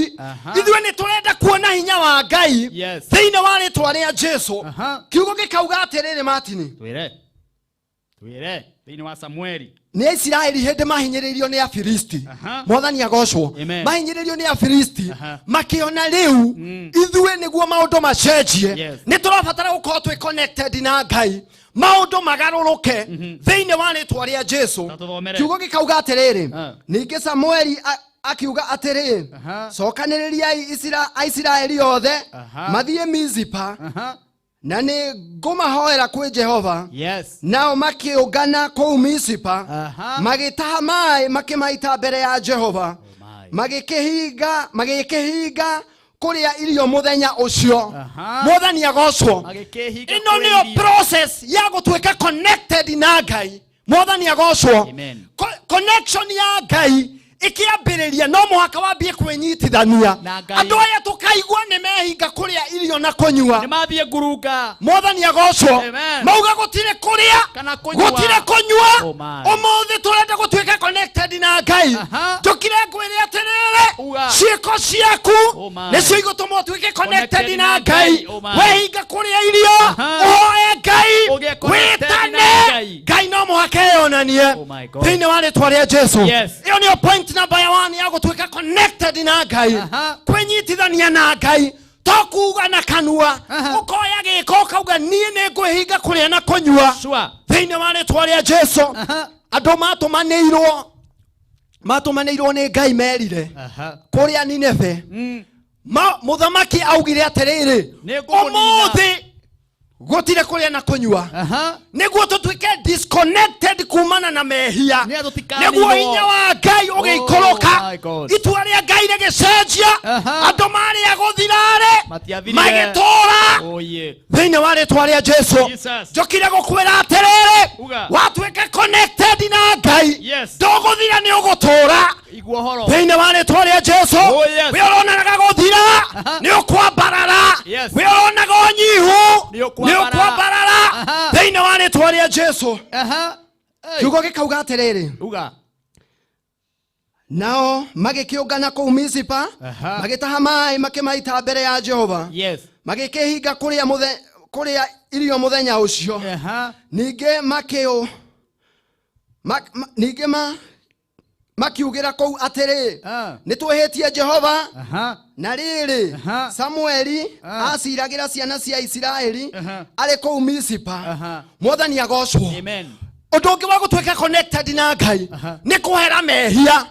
ithuĩ nĩ tũrenda kuona hinya wa Ngai thĩinĩ wa rĩtwa rĩa Jesu. Kiugo gĩkauga atĩrĩrĩ, Martin. Twĩre. Twĩre thĩinĩ wa Samueli. Nĩ Isiraeli hĩndĩ mahinyĩrĩirio nĩ Afilisti. Mwathani agocwo. Amen. Mahinyĩrĩirio nĩ Afilisti, makĩona rĩu ithuĩ nĩguo maũndũ macenjie, nĩ tũrabatara gũkorwo twĩ connected na Ngai, maũndũ magarũrũke thĩinĩ wa rĩtwa rĩa Jesu. Ta tũthomere. Kiugo gĩkauga atĩrĩrĩ, ningĩ Samueli akiuga atĩrĩ, cokanĩrĩriai Aisiraeli othe mathiĩ Mizipa, na nĩ ngũmahoera kwĩ Jehova. Nao makĩũngana kũu Mizipa, magĩtaha maĩ makĩmaita mbere ya Jehova, magĩkĩhinga kũrĩa irio mũthenya ũcio. Mwathani agocwo. Magĩkĩhinga Ĩno kũrĩa nĩyo irio. process ya gũtuĩka connected na Ngai. Mwathani agocwo. Amen. Connection ya Ngai ĩkĩambĩrĩria no mũhaka wambie kwĩnyitithania. Na Ngai. Andũ aya tũkaigua nĩ mehinga kũrĩa irio na kũnyua. Nĩ mathiĩ ngurunga. Mwathani agocwo. Amen. Mauga gũtirĩ kũrĩa Kana kũnyua. gũtirĩ kũnyua. Oh my. Ũmũthĩ tũrenda gũtuĩka connected na Ngai. Njũkire ngwĩre atĩrĩrĩ, Uga. ciĩko ciaku Oh my. nĩcio igũtũma ũtuĩke connected Connected na na Ngai. Ngai. Oh my. Wehinga kũrĩa irio, ũhoe Ngai, Ũgĩe connected na wĩtane Ngai. Ngai no mũhaka eyonanie Oh my God. thĩinĩ wa rĩtwa rĩa Jesu. Yes. Ĩyo nĩyo point number ya 1 ya gũtuĩka connected na Ngai. Kwĩnyitithania na Ngai to kuga na kanua, ũkoya gĩko ũkauga niĩ nĩ ngwĩhinga kũrĩa na kũnyua. Thĩinĩ wa rĩtwa rĩa Jesu. Andũ matũmanĩirwo nĩ Ngai merire kũrĩa Nineve. Mũthamaki augire atĩrĩrĩ, Nĩ ngũmũnina. ũmũthĩ gũtirĩ kũrĩa na kũnyua. Nĩguo tũtuĩke disconnected kumana na mehia. Nĩ tũtikaninwo. Nĩguo hinya wa Ngai ũgĩikũrũka. Oh my God. Itua rĩa Ngai rĩgĩcenjia. Andũ marĩa gũthirarĩ Matiathirire. magĩtũra. Oh yeah. Thĩinĩ wa rĩtwa rĩa Jesu. Jesus. Njũkire gũkwĩra atĩrĩrĩ, Uga. watuĩka connected na Ngai, Yes. ndũgũthira nĩ ũgũtũra. Igua ũhoro. Thĩinĩ wa rĩtwa rĩa Jesu. Oh, yes. Wĩ ũronaga gũthira, nĩ ũkwambarara. Yes. Wĩ ũronaga ũnyihu, Nĩ ũkwambarara. nĩ ũkwambarara. Thĩinĩ wa rĩtwa rĩa Jesu. Kiugo gĩkauga atĩrĩrĩ, Uga. Nao magĩkĩũngana kũu Mizipa, magĩtaha maĩ makĩmaita mbere ya Jehova. Yes. Magĩkĩhinga kũrĩa irio mũthenya ũcio. Ningĩ makiugĩra kũu atĩrĩ, nĩ twĩhĩtie Jehova. Na rĩrĩ, Samueli aciragĩra ciana cia Isiraeli arĩ kũu Mizipa. Mwathani agocwo. Amen. Ũndũ ũngĩ wa gũtuĩka connected na Ngai nĩ kũhera mehia.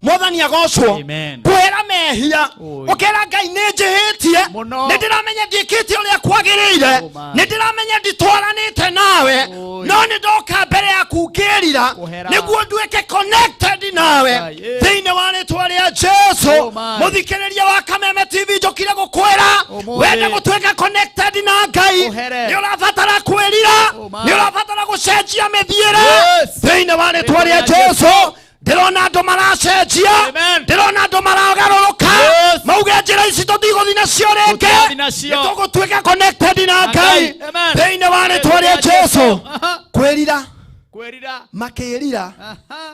Mwathani agocwo. Amen. Kũhera mehia. Oi. Ũkera Ngai nĩ njĩhĩtie. Mũno. Nĩ ndĩramenya ndiĩkĩte ũrĩa kwagĩrĩire. Oh my. Nĩ ndĩramenya nditwaranĩte nawe. Oi. No nĩ ndoka mbere yaku ngĩrira Kũhera. nĩguo nduĩke connected nawe. Ai, eh. Thĩinĩ wa rĩtwa rĩa Jesu. Oh my. Mũthikĩrĩria wa Kameme TV njũkire gũkwĩra, Ũmũthĩ. wenda gũtuĩka connected na Ngai, Ũhere. nĩ ũrabatara kwĩrira, Oh my. nĩ ũrabatara gũcenjia mĩthiĩre. Yes. Thĩinĩ wa rĩtwa rĩa Jesu. Ndĩrona andũ maracenjia. Amen. Ndĩrona andũ maragarũrũka. Yes. Mauge njĩra ici tũtigũthiĩ nacio rĩngĩ. Tũtigũthiĩ nacio. Nĩ tũgũtuĩka connected na Na Ngai. Ngai. Amen. Thĩinĩ wa rĩtwa rĩa Jesu. Kwĩrira. Kwĩrira. Makĩĩrira.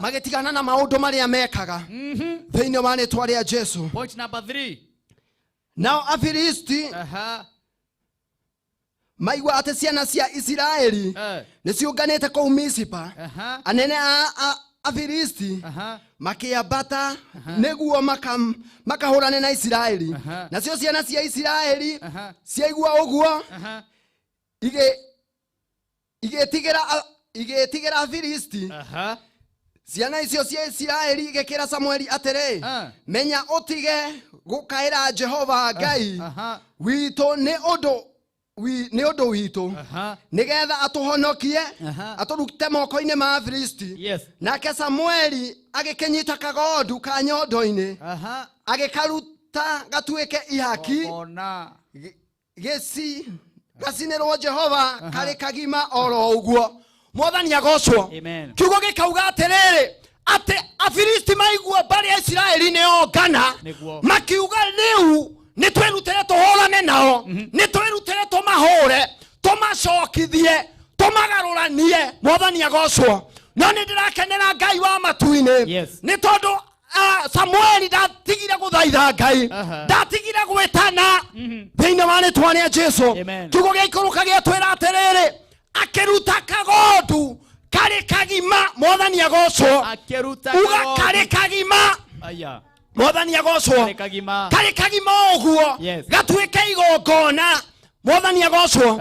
Magĩtigana na maũndũ marĩa mekaga. Thĩinĩ wa rĩtwa rĩa Jesu. Point number 3. Nao Afilisti maigua atĩ ciana cia Isiraeli nĩciũnganĩte kũu Mizipa. Anene a Afilisti makĩambata nĩguo makahũrane na Isiraeli. Nacio ciana cia Isiraeli ciaigua ũguo, igĩtigĩra Afilisti. Ciana icio cia Isiraeli igĩkĩra Samueli atĩrĩ, menya ũtige gũkaĩra Jehova Ngai witũ nĩ ũndũ witũ, nĩgetha atũhonokie, atũrute moko-inĩ ma Afilisti. Yes. Nake Samueli agĩkĩnyita kagondu ka nyondo-inĩ, agĩkaruta gatuĩke ihaki, Ona. gacinĩrwo Jehova karĩ kagima oro ũguo. Mwathani agocwo. Amen. Kiugo gĩkauga atĩrĩrĩ, atĩ Afilisti maigua mbarĩ ya Isiraeli nĩyongana, Nĩguo. makiuga rĩu nĩ twĩrutĩre tũhũrane nao, nĩ twĩrutĩre tũmahũre, tũmacokithie, tũmagarũranie. Mwathani agocwo. No nĩ ndĩrakenera Ngai wa matu-inĩ. Yes. Nĩ tondũ, Samueli ndatigire gũthaitha Ngai, ndatigire gwĩtana thĩinĩ wa rĩtwa rĩa Jesu. Amen. Kiugo gĩa ikũrũka gĩatwĩra atĩrĩrĩ, akĩruta kagondu ka Karĩ kagima mwathani agocwo. Akĩruta Uga karĩ kagima. Aya. Mwathani agocwo. Karĩ kagima. Karĩ kagima ũguo. Yes. Gatuĩke igongona. Mwathani agocwo.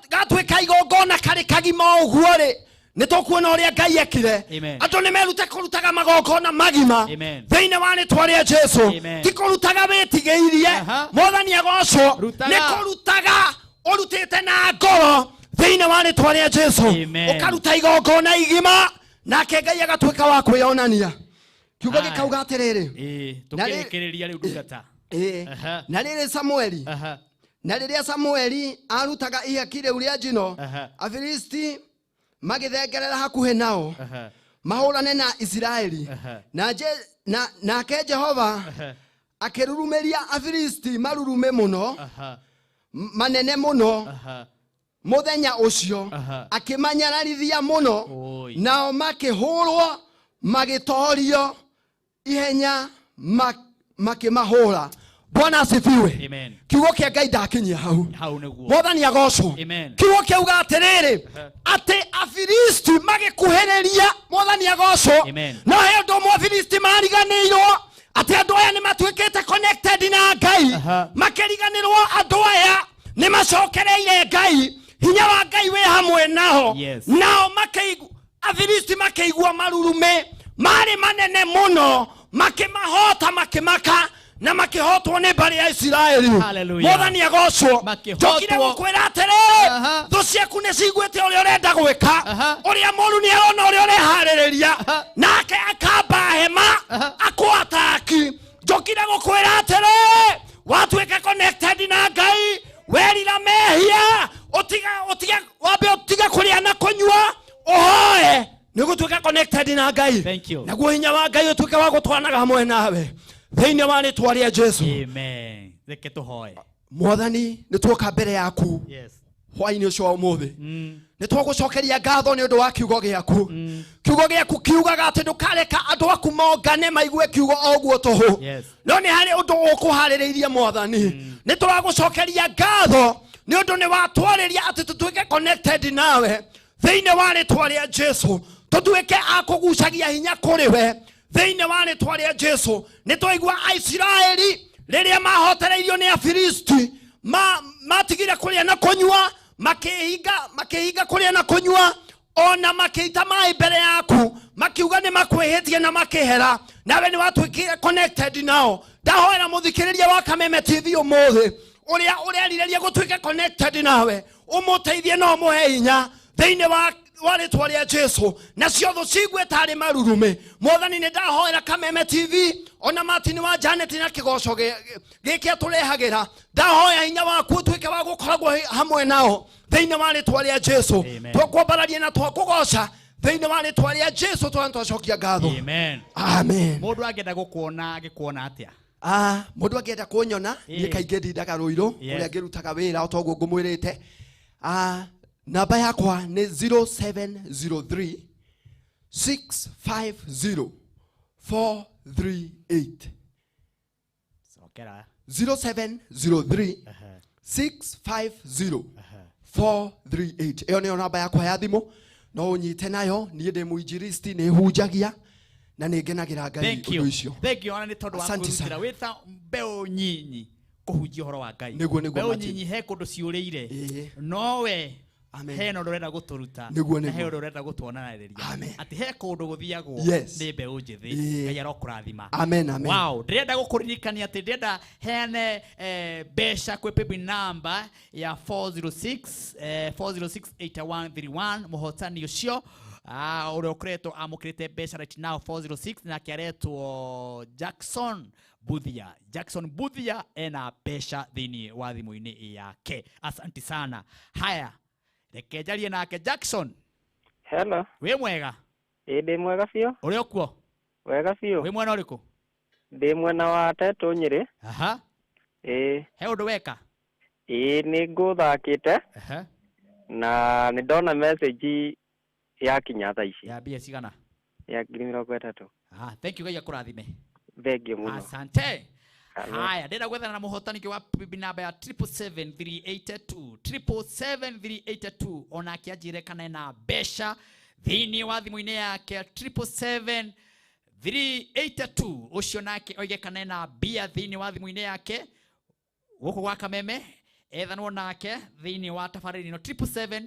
Gatuĩka igongona karĩ kagima ũguo rĩ. Nĩ tũkuona ũrĩa Ngai ekire. Andũ nĩ merute kũrutaga magongona magima thĩinĩ wa rĩtwa rĩa Jesu. Ti kũrutaga wĩtigĩirie. Mwathani agocwo. Nĩ kũrutaga ũrutĩte na ngoro thĩinĩ wa rĩtwa rĩa Jesu. Ũkaruta igongona igima nake Ngai agatuĩka wa kwĩyonania. Kiugo gĩkauga atĩrĩrĩ. Tũkĩrĩkĩrĩria rĩu ndungata. Na rĩrĩ Samueli. Na rĩrĩa Samueli arutaga ihaki rĩu rĩa njino, Afilisti magĩthengerera hakuhĩ nao mahũrane na Isiraeli. Nake Jehova akĩrurumĩria Afilisti marurume mũno manene mũno mũthenya ũcio, akĩmanyararithia mũno, nao makĩhũrwo magĩtorio ihenya makĩmahũra. Bwana asifiwe. Amen. Kiugo kĩa Ngai ndakinyia hau. Hau nĩguo. Mwathani agocwo. Amen. Kiugo kĩauga atĩrĩrĩ, atĩ Afilisti magĩkuhĩrĩria. Mwathani agocwo. Amen. No he ũndũ ũmwe Afilisti mariganĩirwo, atĩ andũ aya nĩ matuĩkĩte connected na Ngai. Makĩriganĩrwo andũ aya nĩ macokereire Ngai. Hinya wa Ngai wĩ hamwe nao. Yes. Nao makĩigua Afilisti makĩigua marurume marĩ manene mũno, makĩmahota makĩmaka na makĩhotwo nĩ mbarĩ ya Isiraeli. Mwathani agocwo. Njokire gũkwĩra atĩrĩrĩ, thũ ciaku nĩ ciguĩte ũrĩa ũrenda gwĩka, ũrĩa mũũru nĩ arona ũrĩa ũreharĩrĩria, nake akamba hema akũataki. Njokire gũkwĩra atĩrĩrĩ, watuĩka connected na Ngai, werira mehia, ũtige wambe ũtige kũrĩa na kũnyua, ũhoe nĩ gũtuĩka connected na Ngai. Thank you. Naguo hinya wa Ngai ũtuĩke wa gũtwaranaga hamwe nawe thĩinĩ wa rĩtwa rĩa Jesu. Amen. Reke tũhoe. Mwathani, nĩ tuoka mbere yaku. Yes. Hwaĩ-inĩ ũcio wa ũmũthĩ. Nĩ twagũcokeria ngatho nĩ ũndũ wa kiugo gĩaku. Kiugo gĩaku kiugaga atĩ ndũkareka andũ aku mongane maigue kiugo o ũguo tũhũ. Yes. No nĩ harĩ ũndũ ũkũharĩrĩirie Mwathani. Nĩ tũragũcokeria ngatho nĩ ũndũ nĩ watwarĩria atĩ tũtuĩke connected nawe thĩinĩ wa rĩtwa rĩa Jesu. Tũtuĩke a kũgucagia hinya kũrĩ we thĩinĩ wa rĩtwa rĩa Jesu. Nĩ twaigua Aisiraeli rĩrĩa mahotereirio nĩ Afilisti, matigire kũrĩa na kũnyua, makĩhinga kũrĩa na kũnyua, ona makĩita maĩ mbere yaku, makiuga nĩ makwĩhĩtie na makĩhera, nawe nĩ watuĩkire connected nao. Ndahoera mũthikĩrĩria wa Kameme TV ũmũthĩ, ũrĩa ũrerirĩria gũtuĩka connected nawe, ũmũteithie na ũmũhe hinya thĩinĩ wa rĩtwa rĩa Jesu. Nacio thũ ciigue tarĩ marurume. Mwathani, nĩ ndahoera Kameme TV ona Martin wa Janet na kĩgoco gĩkĩ atũrehagĩra, ndahoya hinya waku ũtuĩke wa gũkoragwo hamwe nao thĩinĩ wa rĩtwa rĩa Jesu. Twakwambararia na twakũgoca thĩinĩ wa rĩtwa rĩa Jesu, twacokia ngatho. Amen. Amen. Mũndũ angĩenda gũkuona angĩkuona atĩa? Mũndũ angĩenda kũnyona, niĩ kaingĩ ndindaga Rũirũ kũrĩa ngĩrutaga wĩra o ta ũguo ngũmwĩrĩte. Namba yakwa nĩ 0703 650 438. Cokera. 0703 650 438. Ĩyo nĩyo namba yakwa ya thimũ, no ũnyite nayo. Niĩ ndĩ mũinjilisti, nĩ hunjagia na nĩ ngenagĩra Ngai ũndũ ũcio. Thank you. Ona nĩ tondũ wa kũrutĩra wĩta mbeũ nyinyi kũhunjia ũhoro wa Ngai. Nĩguo mbeũ nyinyi he kũndũ ciũrĩire, nowe he no ũrenda gũtũruta, na he ũndũ ũrenda gũtuonanĩrĩria atĩ he kũndũ gũthiagwo nĩ mbeũ njĩthĩ. Ngai arokũrathima. Amen, amen. Wow, ndĩrenda gũkũririkania atĩ ndĩrenda heane mbeca kwĩ paybill number ya 406 4068131. Mũhotani ũcio ũrĩa ũkoretwo amũkĩrĩte mbeca right now 406, nake aretwo Jackson Buthia. Jackson Buthia ena mbeca thĩinĩ wa thimũ-inĩ yake. Asante sana. Haya, reke njarie nake Jackson. Hello. Wĩ mwega? Ĩ ndĩ mwega biũ. Ũrĩ ũkuo? Wega biũ. Wĩ mwena ũrĩkũ? Ndĩ mwena wa Tetũ Nyĩrĩ. Aha. Ĩ. He ũndũ weka? Ĩ nĩ ngũthakĩte. Aha. Na nĩ ndona message yakinya thaa ici. Ya mbia cigana? Ya 30,000. Ah, thank you. Ngai akũrathime. Thank you mũno. Asante. Haya, ndĩrenda gwethana na mũhotani wa PB namba ya 777 382 777 382, onake anjĩre kana ena mbeca Thĩinĩ wa thimũ-inĩ yake 777 382 ũcio nake oige kana ena mbia thĩinĩ wa thimũ-inĩ yake gũkũ gwa Kameme ethanwo nake thĩinĩ wa tabarĩra ĩno 777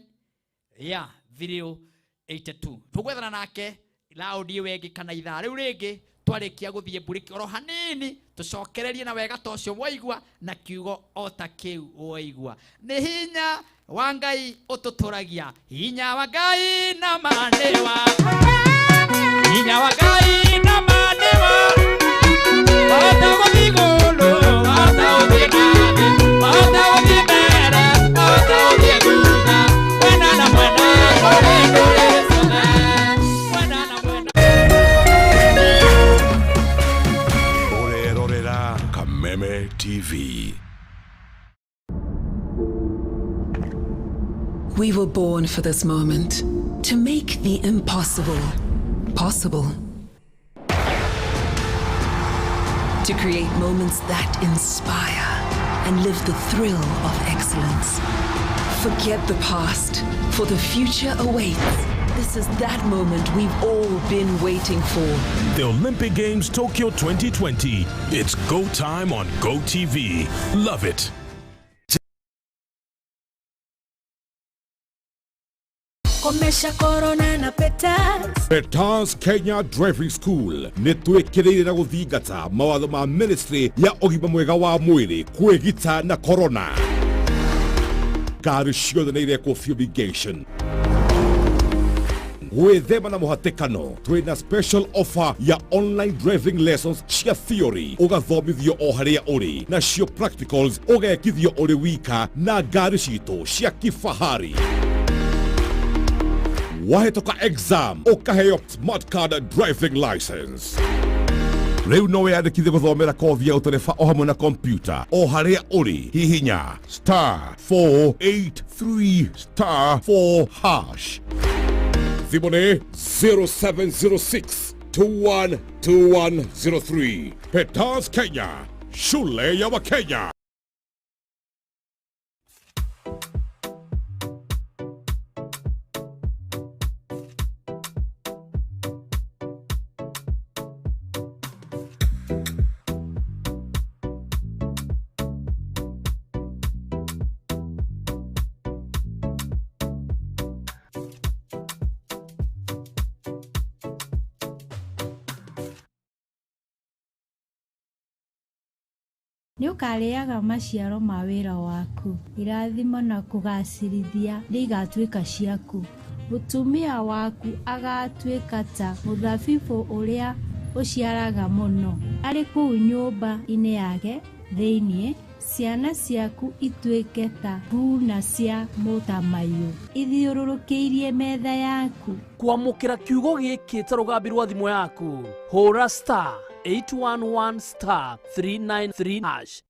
ya 382 tũgwethana nake raũndi ĩyo ĩngĩ kana ithaa rĩu rĩngĩ twarĩkia gũthiĩ mburĩki oro hanini tũcokererie na wega ta ũcio waigua na kiugo o ta kĩu waigua. Nĩ hinya wa Ngai ũtũtũragia, hinya wa Ngai na manewa, hinya wa Ngai na manewa, wahota gũthiĩ igũrũ, wahota gũthiĩ na thĩ, wahota gũthiĩ mbere, wahota gũthiĩ thutha, mwena na mwena kũrĩ ndũrĩrĩ ciothe, mwena na mwena. Ũrerorera Kameme TV. We were born for this moment, to make the impossible possible. To create moments that inspire and live the thrill of excellence. Forget the past, for the future awaits. This is that moment we've all been waiting for. The Olympic Games Tokyo 2020. It's go time on Go TV. Love it. Komesha corona na Peters. Peters Kenya Driving School nĩ twĩkĩrĩire na gũthingata mawatho ma ministry ya ũgima mwega wa mwĩrĩ kwĩgita na corona. Ngari ciothe nĩ irekwo fumigation. Gwĩthema na mũhatĩkano twĩna special offer ya online driving lessons cia theory ũgathomithio o harĩa ũrĩ nacio practicals ũgekithio ũrĩ wika na ngari citũ cia kifahari. Wahĩtũka exam ũkaheo smart card driving license. Rĩu no wĩyandĩkithie gũthomera kothi ya ũtereba o hamwe na kompyuta o harĩa ũrĩ. Hihinya star 483 star 4 hash. Thimũ nĩ 0706 212103. Peters Kenya, shule ya Wakenya. Nĩũkarĩaga maciaro ma wĩra waku, irathimo na kũgacĩrithia nĩigatuĩka ciaku. Mũtumia waku agatuĩka ta mũthabibũ ũrĩa ũciaraga mũno, arĩ kũu nyũmba-inĩ yake thĩinĩ. Ciana ciaku ituĩke ta thuuna cia mũtamaiyũ ithiũrũrũkĩirie metha yaku. Kwamũkĩra kiugo gĩkĩ ta rũgambi rwa thimũ yaku, hũra star 811 star 393 hash.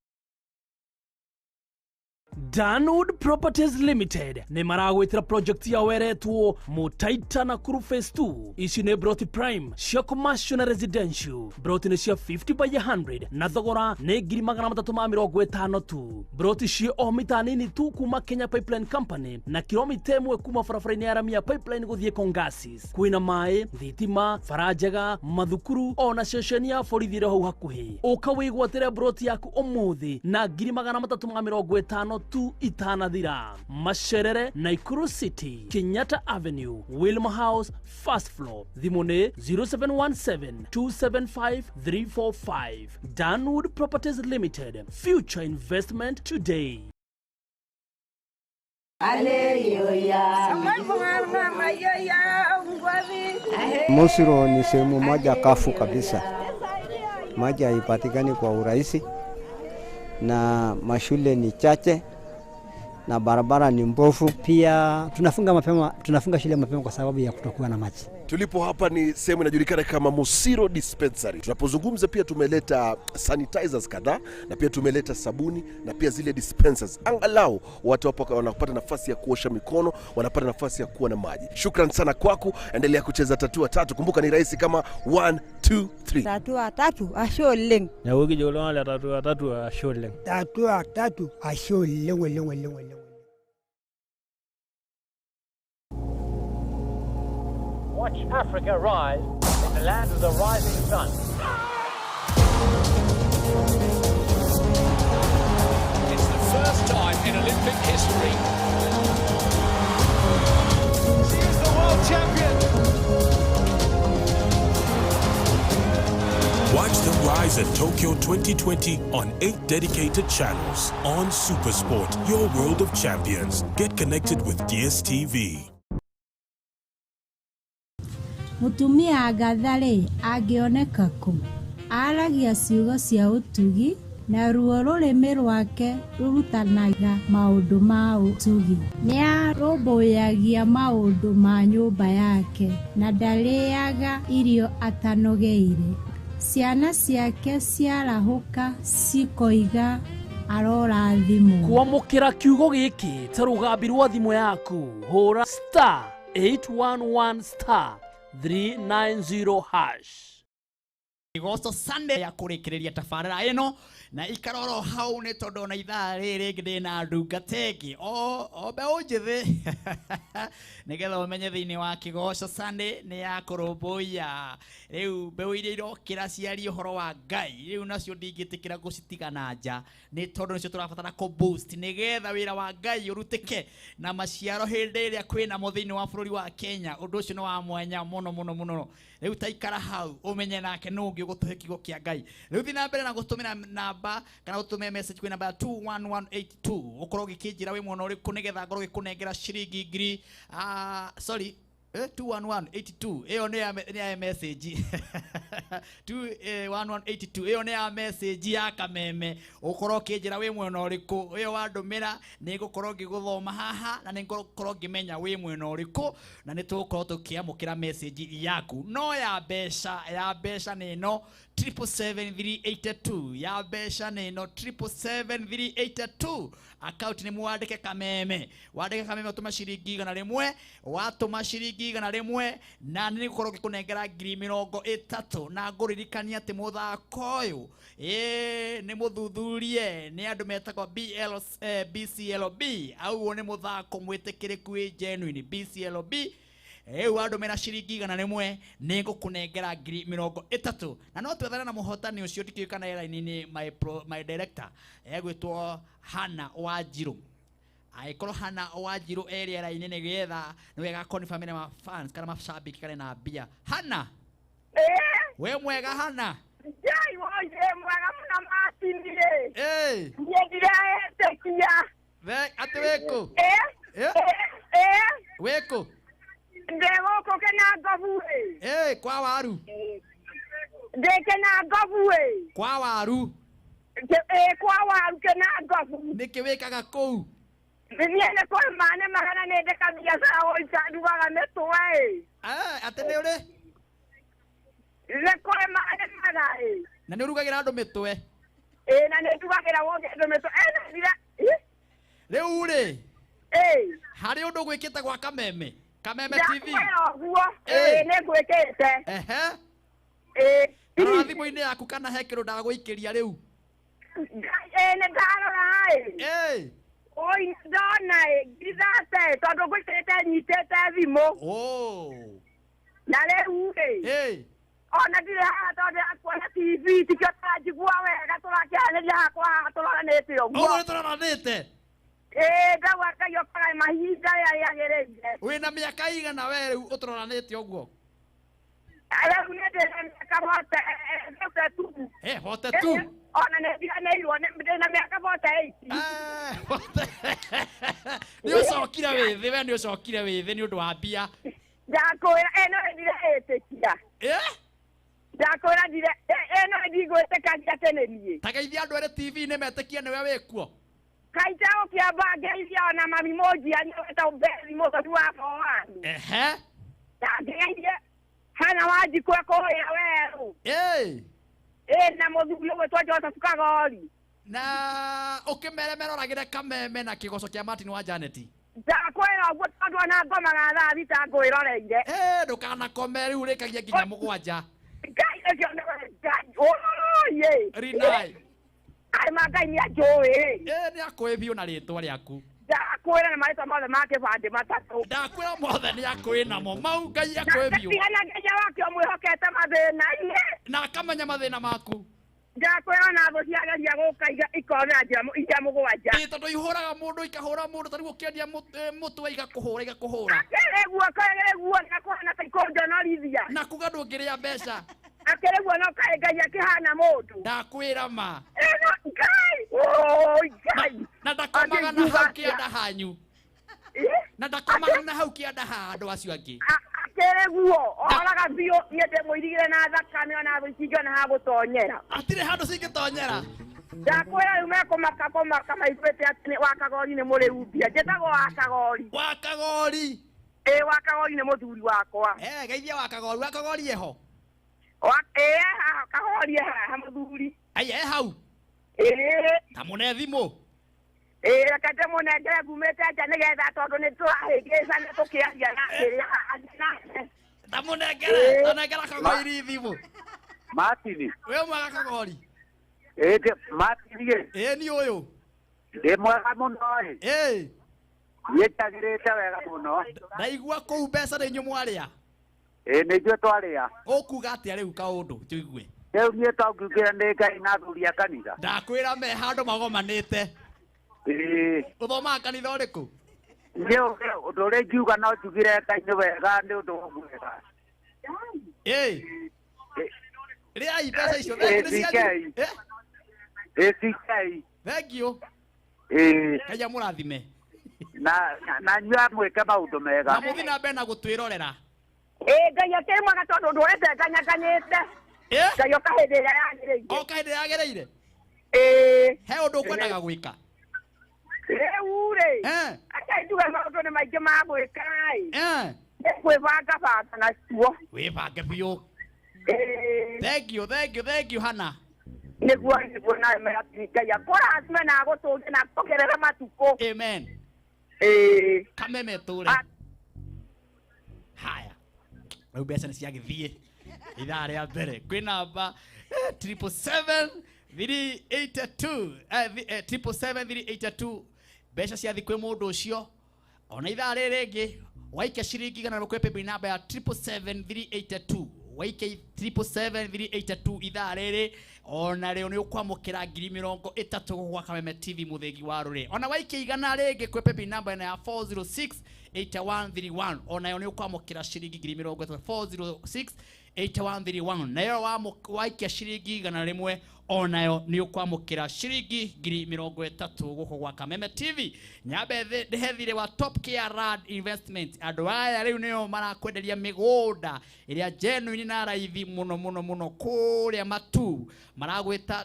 Danwood Properties Limited nĩ maragwĩtĩra project ya weretwo Mutaita Nakuru Phase 2. Ici nĩ broti prime cia commercial na residential. Broti nĩ cia 50 by 100 na thogora nĩ 350 tu. Broti ciĩ o mita nini tu kuma Kenya Pipeline Company na kilomita 1 kuma barabara-inĩ ya Ramia Pipeline gũthiĩ Kongasis. Kwĩna maĩ, thitima, bara njega, mathukuru ona ceceni ya borithi ĩrĩ hau hakuhĩ. Ũka wĩgwatĩre broti yaku ũmũthĩ na 350 tu itanathira. Macerere Nakuru City, Kenyatta Avenue, Wilma House, first floor. Thimũ nĩ 0717 275 345. Danwood Properties Limited. Future investment today. Musiro ni sehemu moja kafu kabisa, maji haipatikani kwa urahisi na mashule ni chache na barabara ni mbovu. Pia tunafunga shule mapema kwa sababu ya kutokuwa na maji. Tulipo hapa ni sehemu inajulikana kama Musiro Dispensary. Tunapozungumza pia tumeleta sanitizers kadhaa na pia tumeleta sabuni na pia zile dispensers. Angalau watu hapo wanapata nafasi ya kuosha mikono, wanapata nafasi ya kuwa na maji. Shukran sana kwako, endelea kucheza tatua tatu. Kumbuka ni rahisi kama 1 2 3. Tatua tatu asholeng. Na wogi jolo la tatua tatu asholeng. Tatua tatu asholeng oleng oleng oleng. Watch Africa rise in the land of the rising sun. It's the first time in Olympic history. She is the world champion. Watch the rise at Tokyo 2020 on 8 dedicated channels on Supersport, your world of champions. Get connected with DSTV. Mũtumia Agatha-rĩ, angĩoneka kũ? Aaragia ciugo cia ũtugi, naruo rũrĩmĩ rwake rũrutanaga maũndũ ma ũtugi. Nĩarũmbũyagia maũndũ ma nyũmba yake, na ndarĩĩaga irio atanogeire. Ciana ciake ciarahũka cikoiga arorathimwo. Kwamũkĩra kiugo gĩkĩ ta rũgambi rwa thimũ yaku, hũra star 811 star 390 hash. Igoco Sunday ya kũrĩkĩrĩria tabarĩra ĩno na ikaroro hau nĩ tondũ na ithaa rĩrĩ ndĩ na ndungata ĩngĩ o mbeũ njĩthĩ nĩgetha ũmenye thĩinĩ wa Kĩgoco Sunday nĩ ya kũrũmbũiya rĩu mbeũ iria irokĩra ciarie ũhoro wa Ngai rĩu nacio ndingĩtĩkĩra gũcitiga na nja nĩ tondũ nĩcio tũrabatara kũ boost nĩgetha wĩra wa Ngai ũrutĩke na maciaro hĩndĩ ĩrĩa kwĩnamo thĩinĩ wa bũrũri wa Kenya. Ũndũ ũcio nĩ wa mwanya mũno mũno mũno. Rĩu ta ikara hau ũmenye nake nũ ũngĩ ũgũtũhe kiugo kĩa Ngai. Rĩu thiĩ na mbere na gũtũmĩra namba kana gũtũmĩra message kwĩ namba 21182 ũkorwo ũgĩkĩnjĩra wĩ mwena ũrĩkũ nĩgetha ngorwo ngĩkũnengera ciringi ngiri sorry 21182 ĩyo nĩ ya message 21182 ĩyo nĩ ya message ya kameme ũkorwo ũkĩnjĩra wĩ mwena ũrĩkũ ĩyo wandũmĩra nĩ ngũkorwo ngĩgũthoma haha na nĩ ngũkorwo ngĩmenya wĩ mwena ũrĩkũ na nĩ tũgũkorwo tũkĩamũkĩra message yaku. No ya mbeca nĩ ĩno 777382 ya mbeca nĩ ĩno 777382. Account nĩ mwandĩke kameme, wandĩke kameme ũtũme ciringi 100, watũma ciringi 100 na nĩ ngũkorwo ngĩkũnengera ngiri 30 na ngũririkania atĩ mũthako ũyũ nĩ mũthuthurie nĩ andũ metagwo BCLB au nĩ mũthako mwĩtĩkĩrĩku wĩ genuine BCLB. Rĩu wandũmĩra ciringi 100 nĩ ngũkũnengera ngiri 30 na no twethane na mũhotani ũcio ndikĩũĩ kana raini-inĩ my director egwĩtwo Hannah Wanjirũ. Angĩkorwo Hannah Wanjirũ e rĩera-inĩ nĩgetha nĩwe gakonfirm na ma fans kana mashabiki kana na mbia. Hannah, we mwega Hannah? Ngai woye mwega mũno Martin rĩ. Niĩ ndiretĩkia. Atĩ wĩkũ? Wĩkũ? Ndĩ gũkũ Kĩnangobu ĩ. Kwa waru? Ndĩ Kĩnangobu ĩ. Kwa waru? Kwa waru Kĩnangobu. Nĩkĩ wĩkaga kũu? Niĩ nĩ kũrĩma nĩmaga na nĩ ndĩ kabiacara gũica ndugaga mĩtwe ĩ. Atĩ nĩ ũrĩ? Nĩ kũrĩma nĩmaga ĩ. Na nĩ ũrugagĩra andũ mĩtwe? Ĩ na nĩ ndugagĩra wothe andũ mĩtwe. Rĩu rĩ, harĩ ũndũ gwĩkĩte gwa Kameme? Kameme TV. Ndakwĩra ũguo, nĩ ngwĩkĩte. Rora thimũ-inĩ yaku kana he kĩndũ ndagũikĩria rĩu. Nĩ ndarora ĩ. Oi ndona ĩ ngiri 30 tondũ ngũikĩrĩte nyitĩte thimũ. Na rĩu rĩ, ona ndirĩ haha tondũ ndĩrakuona TV tikĩo tũranjigua wega tũrakĩaranĩria hakwa haha tũroranĩte ũguo. Ũguo nĩtũroranĩte? Ndauga Ngai okaga mahinda rĩrĩa rĩagĩrĩire. Wĩna mĩaka igana we rĩu ũtũroranĩte ũguo? Rĩu nĩ ndĩna mĩaka 42. 42? Ona nĩ ndiganĩirwo ndĩna mĩaka 48. Nĩ ũcokire wĩthĩ we, nĩ ũcokire wĩthĩ nĩ ũndũ wa mbia. Ndakwĩra ĩno ndiretĩkia. Ndakwĩra ĩno ndigwĩtĩkagia atĩ nĩ niĩ. Ta geithia andũ erĩ TV-inĩ metĩkie nĩwe wĩkuo. Kaita ũkĩamba ngeithia ona mami mũnjia nĩwe Bethi mũthoni wa Bowani. Na ngeithie Hannah Wanjikũ kũrĩa werũ. Na mũthuri ũgwĩtwo Joseph Kagori. Na ũkĩmere meroragĩre Kameme na Kĩgoco kĩa Martin wa Janet. Ndakwĩra ũguo tondũ ona ngomaga thaa thita ngwĩroreire. Ndũkanakome rĩu ũrĩkagia nginya 7. Ngai ũcio nĩwe Ngai. Ũũĩ. Rinai. Ai ma Ngai nĩ anjũĩ. Nĩ akũĩ biũ na rĩtwa rĩaku. Ndakwĩra Ndakwĩra na marĩtwa mothe ma kĩbandĩ matatũ. Ndakwĩra mothe nĩ akũĩ namo. Mau Ngai akũĩ biũ. Ndatigana nginya wake ũmwĩhokete mathĩna-inĩ. Na akamenya mathĩna maku. Ndakwĩra ona thũ ciageria gũka ikona njĩra iria mũgwanja. Ĩ tondũ ihũraga mũndũ ikahũra mũndũ ta rĩu ũkĩendia mũtu igakũhũra igakũhũra. Akĩrĩ guo kĩrĩ guo na kũhana ta ikũnjonorithia. Na kuga ndũngĩrĩa mbeca. Akĩrĩ guo no kaĩ Ngai akĩhana mũndũ. Ndakwĩra ma. Ĩno Ngai. Oi Ngai. Na ndakomaga na hau kĩanda hanyu. Na ndakomaga na hau kĩanda ha andũ acio angĩ. Akĩrĩ guo oraga biũ niĩ ndĩmũirigĩre na thakame ona thũ itingĩona ha gũtonyera. Hatirĩ handũ cingĩtonyera. Ndakwĩra rĩu mekũmaka kũmaka maiguĩte atĩ Wakagori nĩ mũrĩu mbia. Njĩtagwo Wakagori. Wakagori. Ĩ Wakagori nĩ mũthuri wakwa. Geithia Wakagori. Wakagori eho. Ĩ haha Kagori e haha mũthuri. Ai e hau. Ĩ. Ta mũne thimũ. Ĩ reke ndĩmũnengere ngumĩte nja nĩgetha tondũ nĩtũrahĩngĩcana tũkĩaria na kĩrĩa nake. Ta mũnengere, ta nengera Kagori thimũ. Martin. We mwega Kagori. Ĩ Martin ĩ. Ĩ ni ũyũ. Ndĩ mwega mũno ĩ. Ĩ. Niĩ njagĩrĩte wega mũno. Ndaigua kũu mbeca nĩ inyuĩ mwarĩa. Ĩ nĩ ithuĩ twarĩa. Ũkuga atĩa rĩu kaũndũ tũigue. Rĩu niĩ to ngiugĩre nĩ Ngai na athuri a kanitha. Ndakwĩra me handũ magomanĩte. Ĩ. Ũthomaga kanitha ũrĩkũ? Niĩ ũndũ ũrĩa ingiuga no njugire Ngai nĩ wega nĩ ũndũ wa mwega. Ĩ. Rĩai mbeca icio. Thengiũ nĩ cianyu. ACK. Thengiũ. Ĩ. Ngai amũrathime. Na inyuĩ amwĩke maũndũ mega. Na mũthiĩ na mbere na gũtwĩrorera. Ĩ Ngai akĩrĩ mwega tondũ ndũrĩte nganyanganĩte. Ngai oka hĩndĩ ĩrĩa yagĩrĩire. Oka hĩndĩ ĩrĩa yagĩrĩire? Ĩ. He ũndũ ũkwendaga gwĩka? Rĩu rĩ. Ake njuge maũndũ nĩ maingĩ ma gwĩka ĩ. Nĩ kwĩbanga banga nacuo. Wĩbange biũ. Thank you, thank you, thank you Hannah. Nĩguo nĩguo nawe Ngai akũrathime na agũtũnge na akũongerere matukũ. Amen. Ĩ. Kameme tũre. Haya. Rĩu mbeca nĩ ciagĩthiĩ ithaa rĩa mbere kwĩ namba 777 382 777 382 mbeca ciathi kwĩ mũndũ ũcio ona ithaa rĩrĩ rĩngĩ waikia ciringi igana rĩmwe kwĩ paybill namba ya 777 382 waikia 777 382 ithaa rĩrĩ ona rĩo nĩ ũkwamũkĩra 30,000 gwa Kameme TV mũthĩgi wa rũrĩrĩ ona waikia igana rĩngĩ kwĩ paybill namba ĩno ya 406 8131 onayo nĩ ũkwamũkĩra ciringi 30,000 406 8131 nayo waikia ciringi 100 onayo nĩ ũkwamũkĩra ciringi 30,000 gũkũ gwa Kameme TV. Nyambe ndĩhethire wa Top Care Rad Investment. Andũ aya rĩu nĩo marakwenderia mĩgũnda ĩrĩa genuine na raithi mũno mũno mũno kũrĩa Matu maragwĩta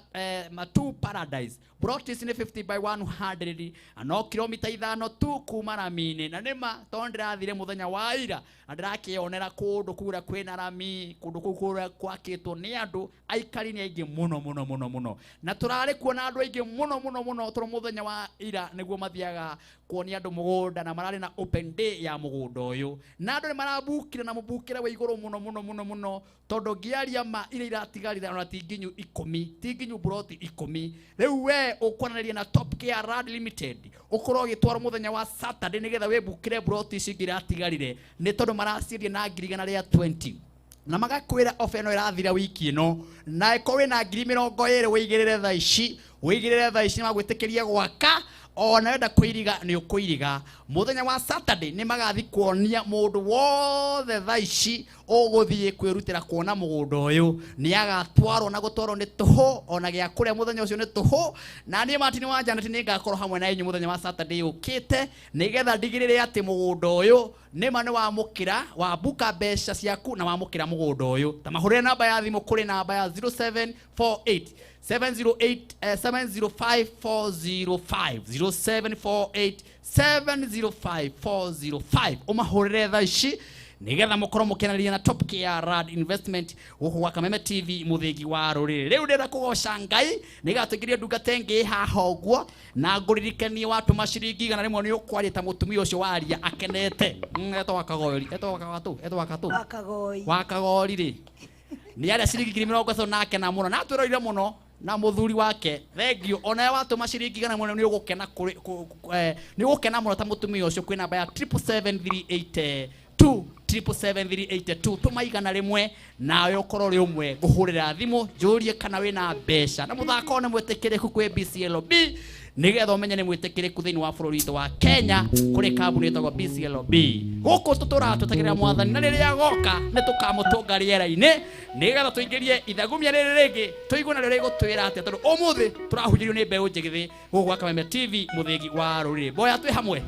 Matu Paradise. Plot nĩ 50 by 100 no kilomita 5 tu kuma rami-inĩ. Na nĩma tondũ ndĩrathire mũthenya wa ira na ndĩrakĩonera kũndũ kũrĩa kwĩna rami, kũndũ kũu kũrĩa kwakĩtwo nĩ andũ aikari nĩ aingĩ mũno mũno mũno mũno na tũrarĩ kuona andũ aingĩ mũno mũno mũno tondũ mũthenya wa ira nĩguo mathiaga kuonia andũ mũgũnda na mararĩ na open day ya mũgũnda ũyũ na andũ nĩ marabukire na mũbukĩre wĩ igũrũ mũno mũno mũno mũno tondũ ngĩaria ma iria iratigarire ona ti nginyu 10 ti nginyu buroti 10. Rĩu we ũkwaranĩria na Top Care Rad Limited ũkorwo ũgĩtwarwo mũthenya wa Saturday nĩgetha wĩbukĩre buroti ici ingĩ iratigarire nĩ tondũ maraciendia na 120,000 na magakwĩra ofa ĩno ĩrathira wiki ĩno na ĩkorwo wĩna 20,000 wĩigĩrĩre thaa ici wĩigĩrĩre thaa ici nĩmagwĩtĩkĩria gwaka ona wenda kũiriga nĩ ũkũiriga. Mũthenya wa Saturday nĩ magathi kuonia mũndũ wothe thaa ici ũgũthiĩ kwĩrutĩra kuona mũgũnda ũyũ nĩ agatwarwo na gũtwarwo nĩ tũhũ ona gĩa kũrĩa mũthenya ũcio nĩ tũhũ. Na niĩ Martin wa Janet nĩ ngakorwo hamwe na inyuĩ mũthenya wa Saturday ũkĩte nĩgetha ndigĩrĩre atĩ mũgũnda ũyũ nĩma nĩ wamũkĩra wambuka mbeca ciaku na wamũkĩra mũgũnda ũyũ. Ta mahũrĩre namba ya thimũ kũrĩ namba ya 0748 708 705 405 0748 705 405 ũmahũrĩre thaa ici nigetha mũkorwo mũkenanĩria na Top Care Rad Investment gũkũ gwa Kameme TV mũthĩgi wa rũrĩrĩ. Rĩu ndĩrenda kũgoca Ngai nĩgetha tũingĩrie ndungata ĩngĩ haha ũguo na ngũririkanie watũma ciringi 100 nĩ ũkwaria ta mũtumia ũcio waria akenete. Etwo Wakagori, etwo Wakagatu, etwo Wakatu. Wakagoi. Wakagori rĩ. Nĩ aria ciringi 30,000 na akena mũno na atwĩroire mũno. Na muthuri wake thengio onawe watũma ciringi igana mũno nĩ ũgũkena nĩ ũgũkena mũno ta mũtumia ũcio kwĩ namba ya 777 382 777 tũma igana rĩmwe nawe ũkorwo ũrĩ ũmwe ngũhũrĩra thimũ njũrie kana wĩna mbeca na mũthako nĩ mwĩtĩkĩrĩku kwĩ BCLB nigetha ũmenye nĩ mwĩtĩkĩrĩku thĩinĩ wa bũrũri witũ wa Kenya kũrĩ kambuni ĩtagwo BCLB gũkũ tũtũraga twetagĩrĩra mwathani na rĩrĩa agoka nĩ tũkamũtũnga rĩera-inĩ nĩgetha tũingĩrie ithagumia rĩrĩ rĩngĩ tũigue narĩo rĩgũtwĩra atĩa tondũ ũmũthĩ tũrahunjĩrio nĩ mbeũ njĩgĩthĩ gũkũ gwa Kameme TV mũthĩgi wa rũrĩrĩ mboya twĩ hamwe.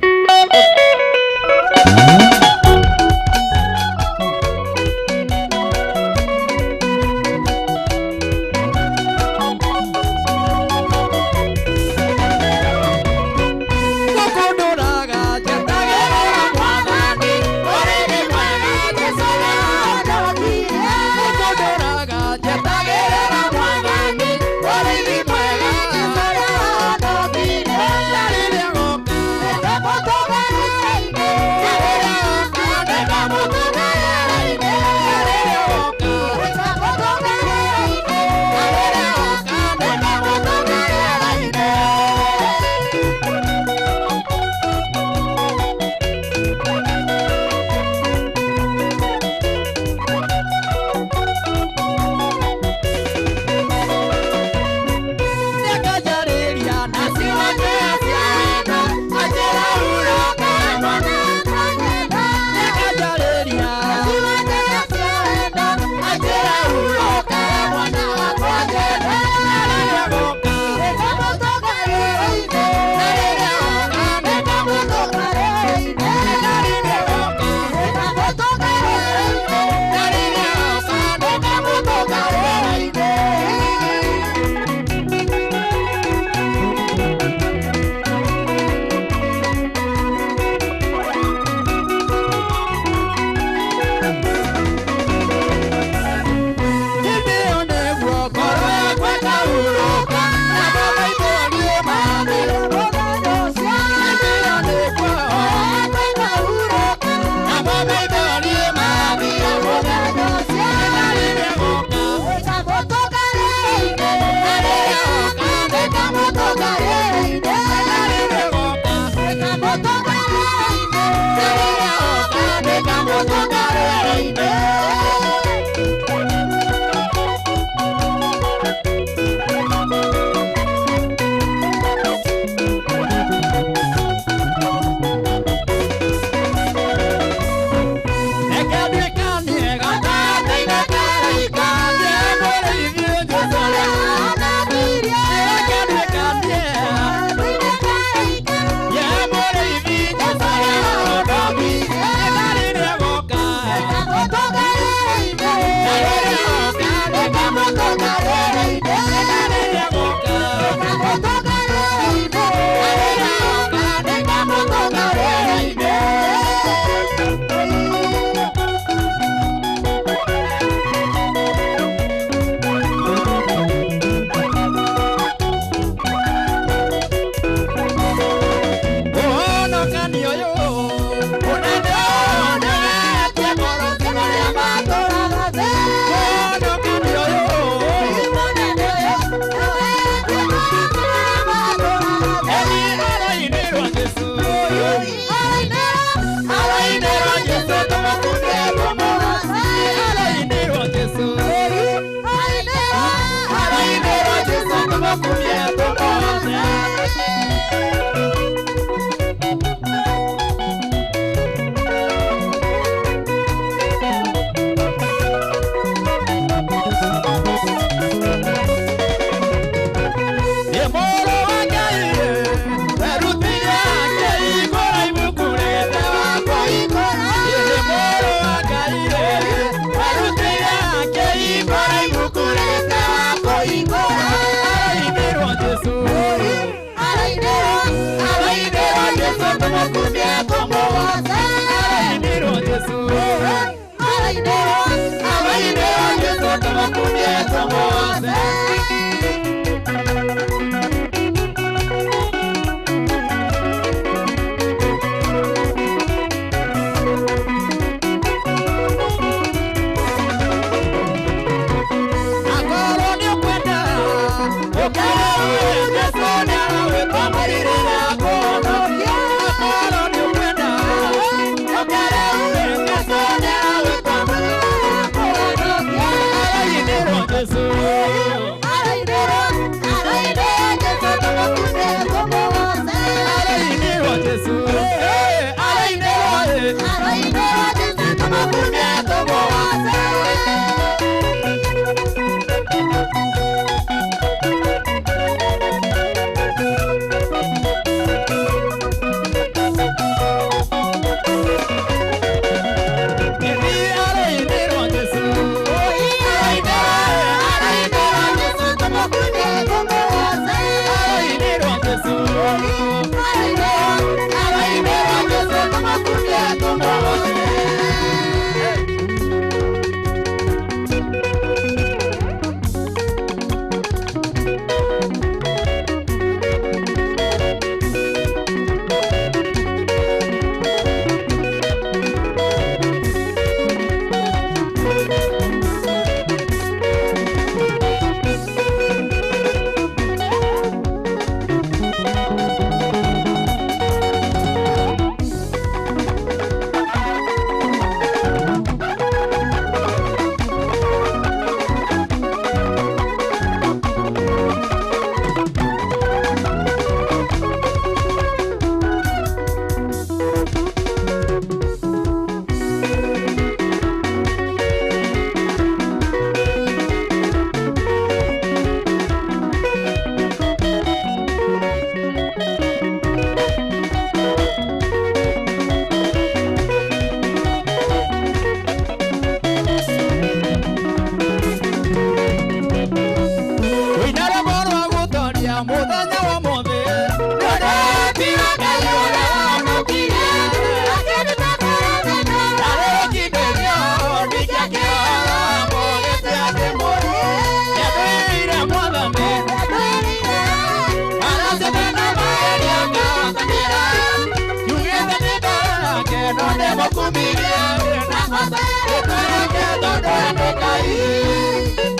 tondũ nĩ Ngai.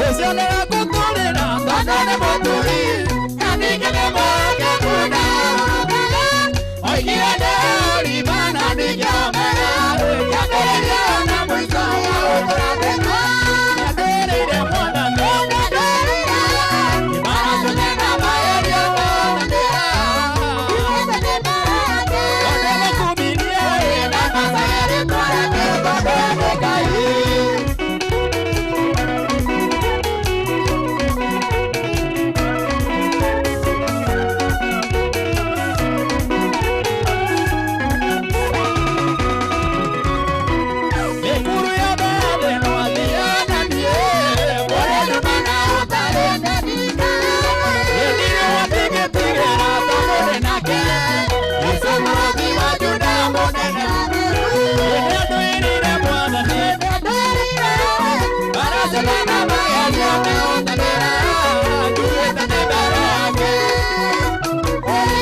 Ũcio nĩ wakũtũrĩra tondũ nĩ mũturi na ningĩ nĩ mwake mũno. Oigire ndĩũrima na ndingĩomera kĩambĩrĩria na mũico wa ũtũrathima. Nĩndĩrĩire Mwathani, nĩmaracũne na magerio monanĩra. Tondũ nĩkũmirie na macaĩri twareke tondũ nĩ Ngai. Mĩkuru yothe ya thĩ no athiĩ na niĩ, kũrĩ nduma na ũtarĩ Gĩthiri gũtingĩtigĩra tondũ ndĩ nake, Jesũ mũrũthi wa Juda mũnene. Nĩndwĩrire Mwathani, maracũna na magerio meũtanĩra, njuĩte ndĩ mbere yake.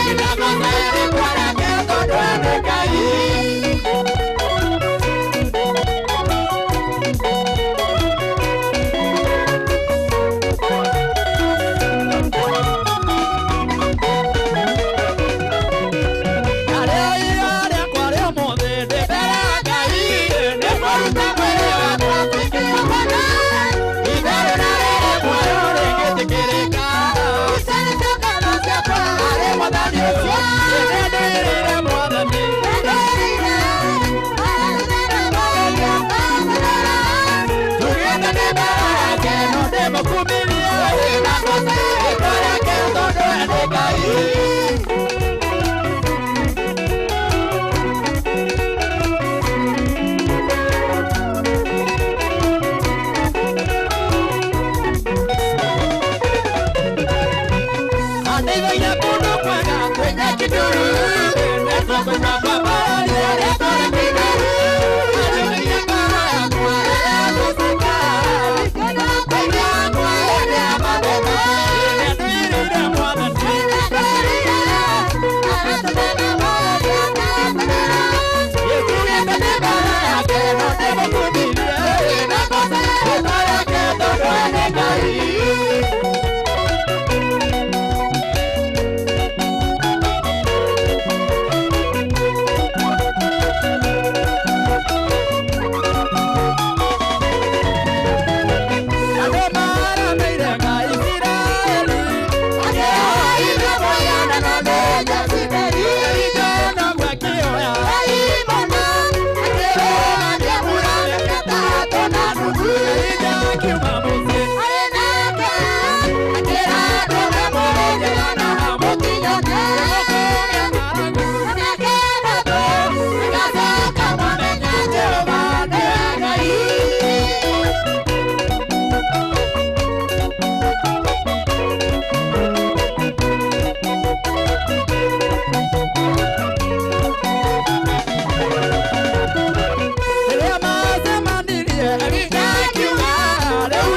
Nĩndamacaĩra rĩĩtwa rĩake tondũ nĩ Ngai. Arĩa ira rĩakwa rĩa ũmũthĩ ndĩ mbere ya Ngai, nĩkũruta mwĩrĩ wakwa kũingĩrio mwana. Itherũ na rĩrĩ muoyo rĩngĩtĩkĩrĩka. Arĩ Mwathani ũcio, nĩndwĩrĩire Mwathani. Njugĩte ndĩ mbere yake, no ndĩmũkumirie, na ngooce rĩĩtwa rĩake tondũ nĩ Ngai. Andeithagia kũndũ kwega kwĩna kĩnduru, nĩtũkũigua kwambararia rĩĩtwa rĩake itheru. Andeithagia ngoro yakwa rĩrĩa ngũceka, ngoro yakwa hĩndĩ ya mathĩna. Nĩndwĩrĩire Mwathani, Njugĩte ndĩ mbere yake, no ndĩmũkumirie, na ngooce rĩĩtwa rĩake tondũ nĩ Ngai. Andũ maramĩire Ngai Isiraeli, akĩoire mũhianano nĩ Jezebeli. Elija akĩoya akĩrũgamia mbura mĩaka ĩtatũ na nuthu. Elija akiuma mũciĩ akĩra andũ mamũrĩrie na mamũkinyane. Mĩaka ĩtatũ ĩgacoka mwamenye Jehova nĩwe Ngai. Rĩrĩa macemanirie, Elija akiuga, "Rĩu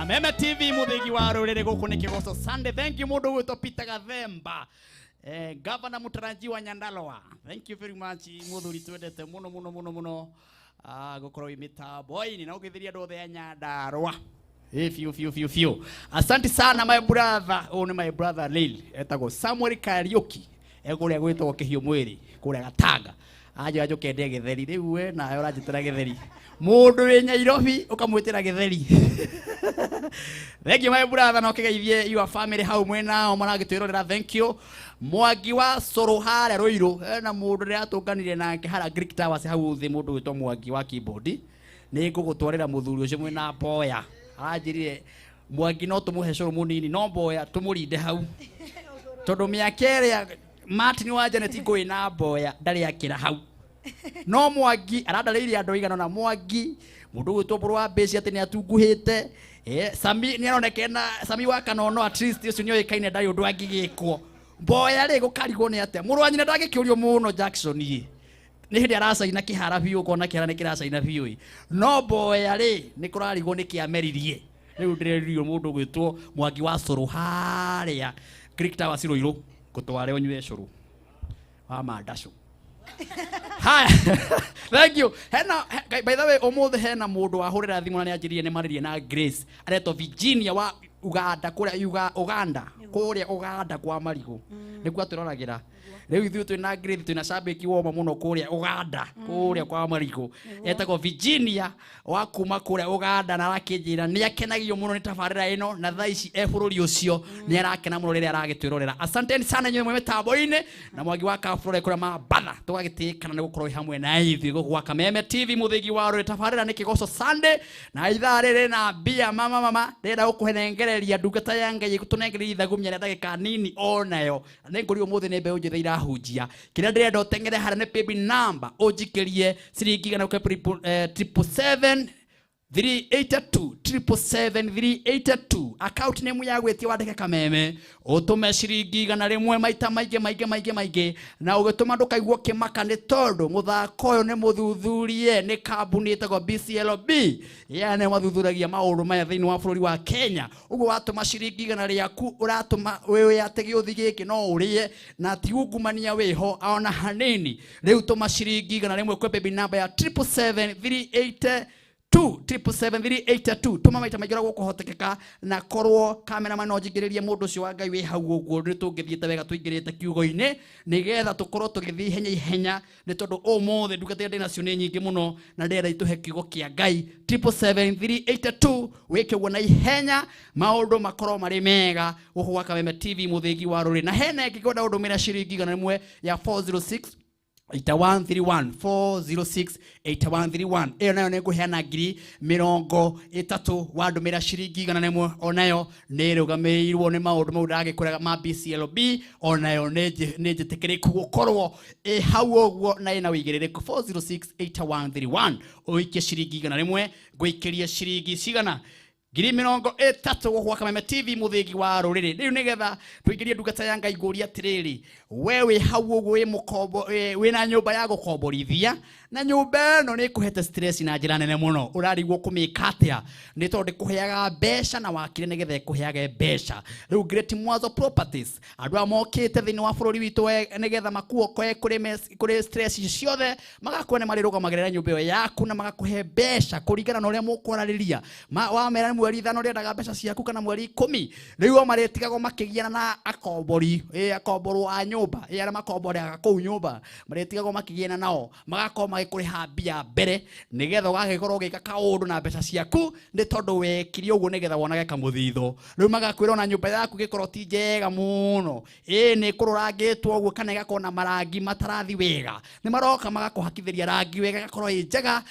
Kameme TV muthigi wa ruriri guku ni Kigoco Sunday. Thank you mundu gwitwo Peter Gathemba. Governor mutarajiwa Nyandarua. Thank you very much muthuri twendete muno muno muno muno. Gukorwo wi mitambo-ini na ugithiria andu othe a Nyandarua. Fiu fiu fiu fiu. Asante sana my brother. Oh, ni my brother Lil. Etagwo Samuel Kariuki. Ekuria gwitwo Kihio Mwiri kuria Gatanga. Aje ajoke ndie githeri riu we nawe uranjitira githeri. Mundu wi Nairobi ukamwitira githeri. Thank you my brother no kigeithie your family hau mwena maragitwirorera. Thank you. Mwangi wa Soro haria Ruiru na mundu riatunganire nake haria Greek Towers hau thi mundu witwo Mwangi wa keyboard. Ni ngugutwarira muthuri ucio mwina mboya. Aranjirire Mwangi no tumuhe curu munini no mboya tumurinde hau. Tondu miaka iria Martin wa Janet ngui na mboya ndari akira hau. No Mwangi arandarĩirie andũ igana na Mwangi mundu gwitwo mburu wa mbeci ati ni atunguhite. Sami ni aronekena Sami wa Kanono at least ucio ni oikaine ndari undu angigikwo. Mboya ri gukarigwo ni atia muru wa nyina ndangĩkĩũrio mũno Jackson ĩ nĩ hĩndĩ aracaina kĩhara biũ ũkona kĩhara nĩ kĩracaina biũ ĩ no mboya rĩ nĩ kũrarigwo nĩ kĩameririe rĩu ndĩreririo mũndũ gwĩtwo Mwangi wa Cũrũ harĩa Greek Towers Ruiru ngũtware ũnyue cũrũ wa mandacũ. Haya. Thank you. Hena by the way umuthi hena mundu wahurira thimu na nianjirie ni maririe na Grace aretwo Virginia wa Uganda kuria Uganda kuria Uganda kwa marigu nikuo atwiroragira riu ithuĩ twina Grace twina shabiki woma muno kuria Uganda kuria kwa marigu etagwo Virginia wa kuma kuria Uganda na arakĩnjĩra nĩ akenagio muno nĩ tabarĩra ĩno na thaa ici e bũrũri ũcio nĩ arakena muno rĩrĩa aragĩtwĩrorera. Asanteni sana inyuĩ mwĩ mĩtambo-inĩ na Mwangi wa Kabure kũrĩa Mambatha tũgagĩtĩkana nĩ gũkorwo hamwe na ithuĩ gũkũ gwa Kameme TV mũthĩgi wa rũrĩ tabarĩra nĩ Kĩgoco Sunday na ithaa rĩrĩ na mbia mama mama ndĩrenda gũkũhenengereria ndungata ya Ngai gũtũnengereria ithagumia rĩa ndagĩka nini onayo nĩ ngũri ũmũthĩ nĩ mbeũ njĩthĩ irahunjia kĩrĩa ndĩrenda ũteng'ere harĩa nĩ paybill number ũnjikĩrie ciringi igana ũke 777 382 777 382 account name ya gwĩtia wandĩke Kameme ũtũme ciringi igana rĩmwe maita maingĩ maingĩ maingĩ maingĩ na ũgĩtũma ndũkaigua kĩmaka nĩ tondũ mũthako ũyũ nĩ mũthuthurie nĩ kambuni ĩtagwo BCLB yani mathuthuragia maũndũ maya thĩinĩ wa bũrũri wa Kenya. Ũguo watũma ciringi igana rĩaku ũratũma wĩwe atĩ gĩũthi gĩkĩ no ũrĩe na ti ungumania wĩho ona hanini. Rĩu tũma ciringi igana rĩmwe kwĩ paybill number ya 777 382 777 382 tuma maita maingĩ ũrĩa gũkũhotekeka na korwo cameraman no njingĩrĩrie mũndũ ũcio wa Ngai wĩ hau ũguo nĩ tũngĩthiĩte wega tũingĩrĩte kiugo-inĩ nĩgetha tũkorwo tũgĩthiĩ ihenya ihenya nĩ tondũ ũmũthĩ ndungata iria ndĩ nacio nĩ nyingĩ mũno na ndĩrenda itũhe kiugo kĩa Ngai. 777 382 wĩke ũguo na ihenya maũndũ makorwo marĩ mega gũkũ gwa Kameme TV mũthĩgi wa rũrĩ na hena ĩngĩ kwenda ũndũmĩra ciringi 100 ya 406 8131 406 8131 ĩyo nayo nĩ ngũheana ngiri mĩrongo ĩtatũ wandũmĩra ciringi 100 onayo nĩ ĩrũgamĩrĩirwo nĩ maũndũ mau ndagĩkwĩraga ma BCLB onayo nĩ njĩtĩkĩrĩku gũkorwo ĩ hau ũguo na ĩna wĩigĩrĩrĩku. 406 8131 ũikie ciringi 100 ngũikĩrie ciringi cigana ngiri mĩrongo ĩtatũ gũkũ gwa Kameme TV mũthĩgi wa rũrĩrĩ. Rĩu nĩgetha tũingĩrie ndungata ya Ngai ngũria atĩrĩrĩ we wĩ hau ũguo wĩ mũkombo wĩna nyũmba ya gũkomborithia na nyũmba ĩno nĩ ĩkũhete stress na njĩra nene mũno ũrarigwo kũmĩka atĩa nĩ tondũ ndĩkũheaga mbeca na wakire nĩgetha ĩkũheage mbeca. Rĩu Great Mwazo Properties andũ aya mokĩte thĩinĩ wa bũrũri witũ nĩgetha makuokoe kũrĩ stress icio ciothe magakorwo nĩ marĩrũgamagĩrĩra nyũmba ĩyo yaku na magakũhe mbeca kũringana na ũrĩa mũkwarĩrĩria. Wamera mweri 5 ũrĩendaga mbeca ciaku kana mweri 10 rĩu o marĩtigagwo makĩgiana na akombori akomborwo a nyũmba arĩa makomboraga kũu nyũmba marĩtigagwo makĩgiana nao magakorwo magĩkũrĩha mbia mbere nĩgetha ũgagĩkorwo ũgĩka kaũndũ na mbeca ciaku nĩ tondũ wekire ũguo nĩgetha wonage kamũthitho. Rĩu magakwĩra ona nyũmba yaku gĩkorwo ti njega mũno nĩ kũrũrangĩtwo ũguo kana ĩgakorwo na marangi matarathi wega nĩ maroka magakũhakithĩria rangi wega ĩgakorwo ĩ njega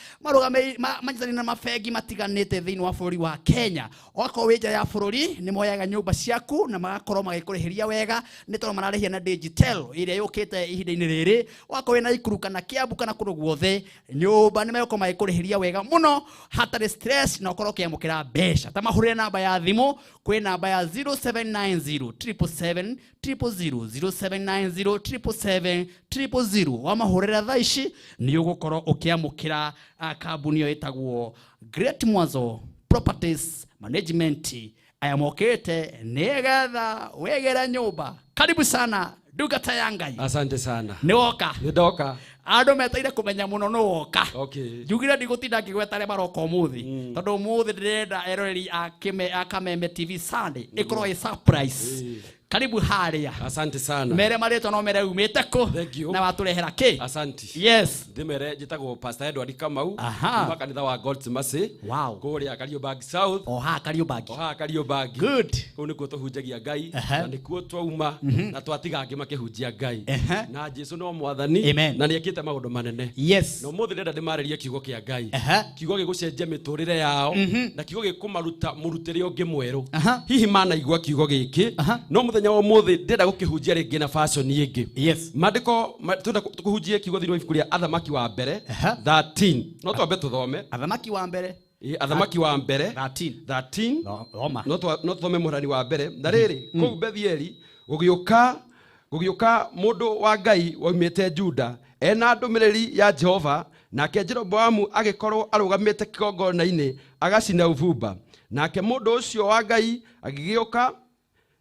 manyitanĩire na mabengi matiganĩte thĩinĩ wa bũrũri wa Kenya. Okorwo wĩ nja ya bũrũri nĩ moyaga nyũmba ciaku na magakorwo magĩkũrĩhĩria wega nĩ tondũ mararĩhia na digital ĩrĩa yũkĩte ihinda-inĩ rĩrĩ. Wakorwo wĩna Nakuru kana Kiambu kana kũndũ guothe nyũmba nĩ megũkorwo magĩkũrĩhĩria wega mũno hatarĩ stress na ũkorwo ũkĩamũkĩra mbeca. Ta mahũrĩre namba ya thimũ kwĩ namba ya 0790 777 000 0790 777 000 wamahũrĩra thaa ici nĩ ũgũkorwo ũkĩamũkĩra kambuni ĩyo ĩtagwo Great Mwazo Properties Management aya mokĩte nĩgetha wĩgĩre nyũmba. Karibu sana ndungata ya Ngai. Asante sana. Nĩ woka. Nĩ ndoka. Andũ meteire kũmenya mũno nũ woka. Okay. Njugire ndigũtinda ngĩgweta arĩa maroka ũmũthĩ, tondũ ũmũthĩ ndĩrenda eroreri a Kameme TV Sunday ĩkorwo ĩ surprise. Karibu harĩa. Asante sana. Mere marĩtwa no mere umĩte kũ na watũrehera kĩ. Asante. Yes. Ndĩmere njĩtagwo Pastor Edward Kamau. Aha. Kuma kanitha wa God's Mercy. Wow. Kũrĩa Kariobangi South. O haha Kariobangi. O haha Kariobangi. Good. Kũu nĩkuo tũhunjagia Ngai na nĩkuo twauma na twatiga angĩ makĩhunjia Ngai. Na Jesu no mwathani na nĩekĩte maũndũ manene. Yes. Na ũmũthĩ ndĩrenda ndĩmarĩrie kiugo kĩa Ngai. Kiugo gĩgũcenjia mĩtũrĩre yao na kiugo gĩkũmaruta mũrutĩre ũngĩ mwerũ. Hihi manaigua kiugo gĩkĩ no mũthenya wa ũmũthĩ ndĩrenda gũkĩhunjia rĩngĩ na fashion ĩngĩ. Yes. Maandĩko twenda kũhunjia kiugo thĩinĩ wa ibuku rĩa Athamaki wa mbere 13. No twambe tũthome. Athamaki wa mbere. Athamaki wa mbere 13. 13. No tũthome mũrani wa mbere. Na rĩrĩ kũu Bethieli gũgĩũka mũndũ wa Ngai waumĩte Juda ena ndũmĩrĩri ya Jehova, nake Jeroboamu agĩkorwo arũgamĩte kĩgongona-inĩ agacina ũbumba. Nake mũndũ ũcio wa Ngai agĩgĩũka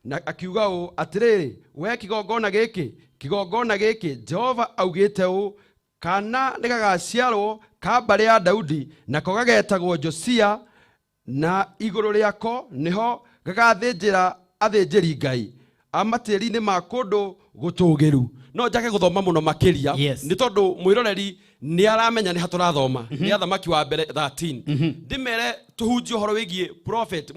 na akiuga ũũ, atĩrĩrĩ, we kĩgongona gĩkĩ Jehova augĩte ũũ, kana nĩgagaciarwo ka mbarĩ ya Daudi, nako gagetagwo Josia, na igũrũ rĩako nĩho gagathĩnjĩra athĩnjĩri Ngai a matĩri-inĩ ma kũndũ gũtũũgĩru. No njage gũthoma mũno makĩria nĩ tondũ mwĩroreri nĩ aramenya nĩ ha tũrathoma. Nĩ Athamaki wa mbere 13. Ndĩmere tũhunjie ũhoro wĩgiĩ prophet,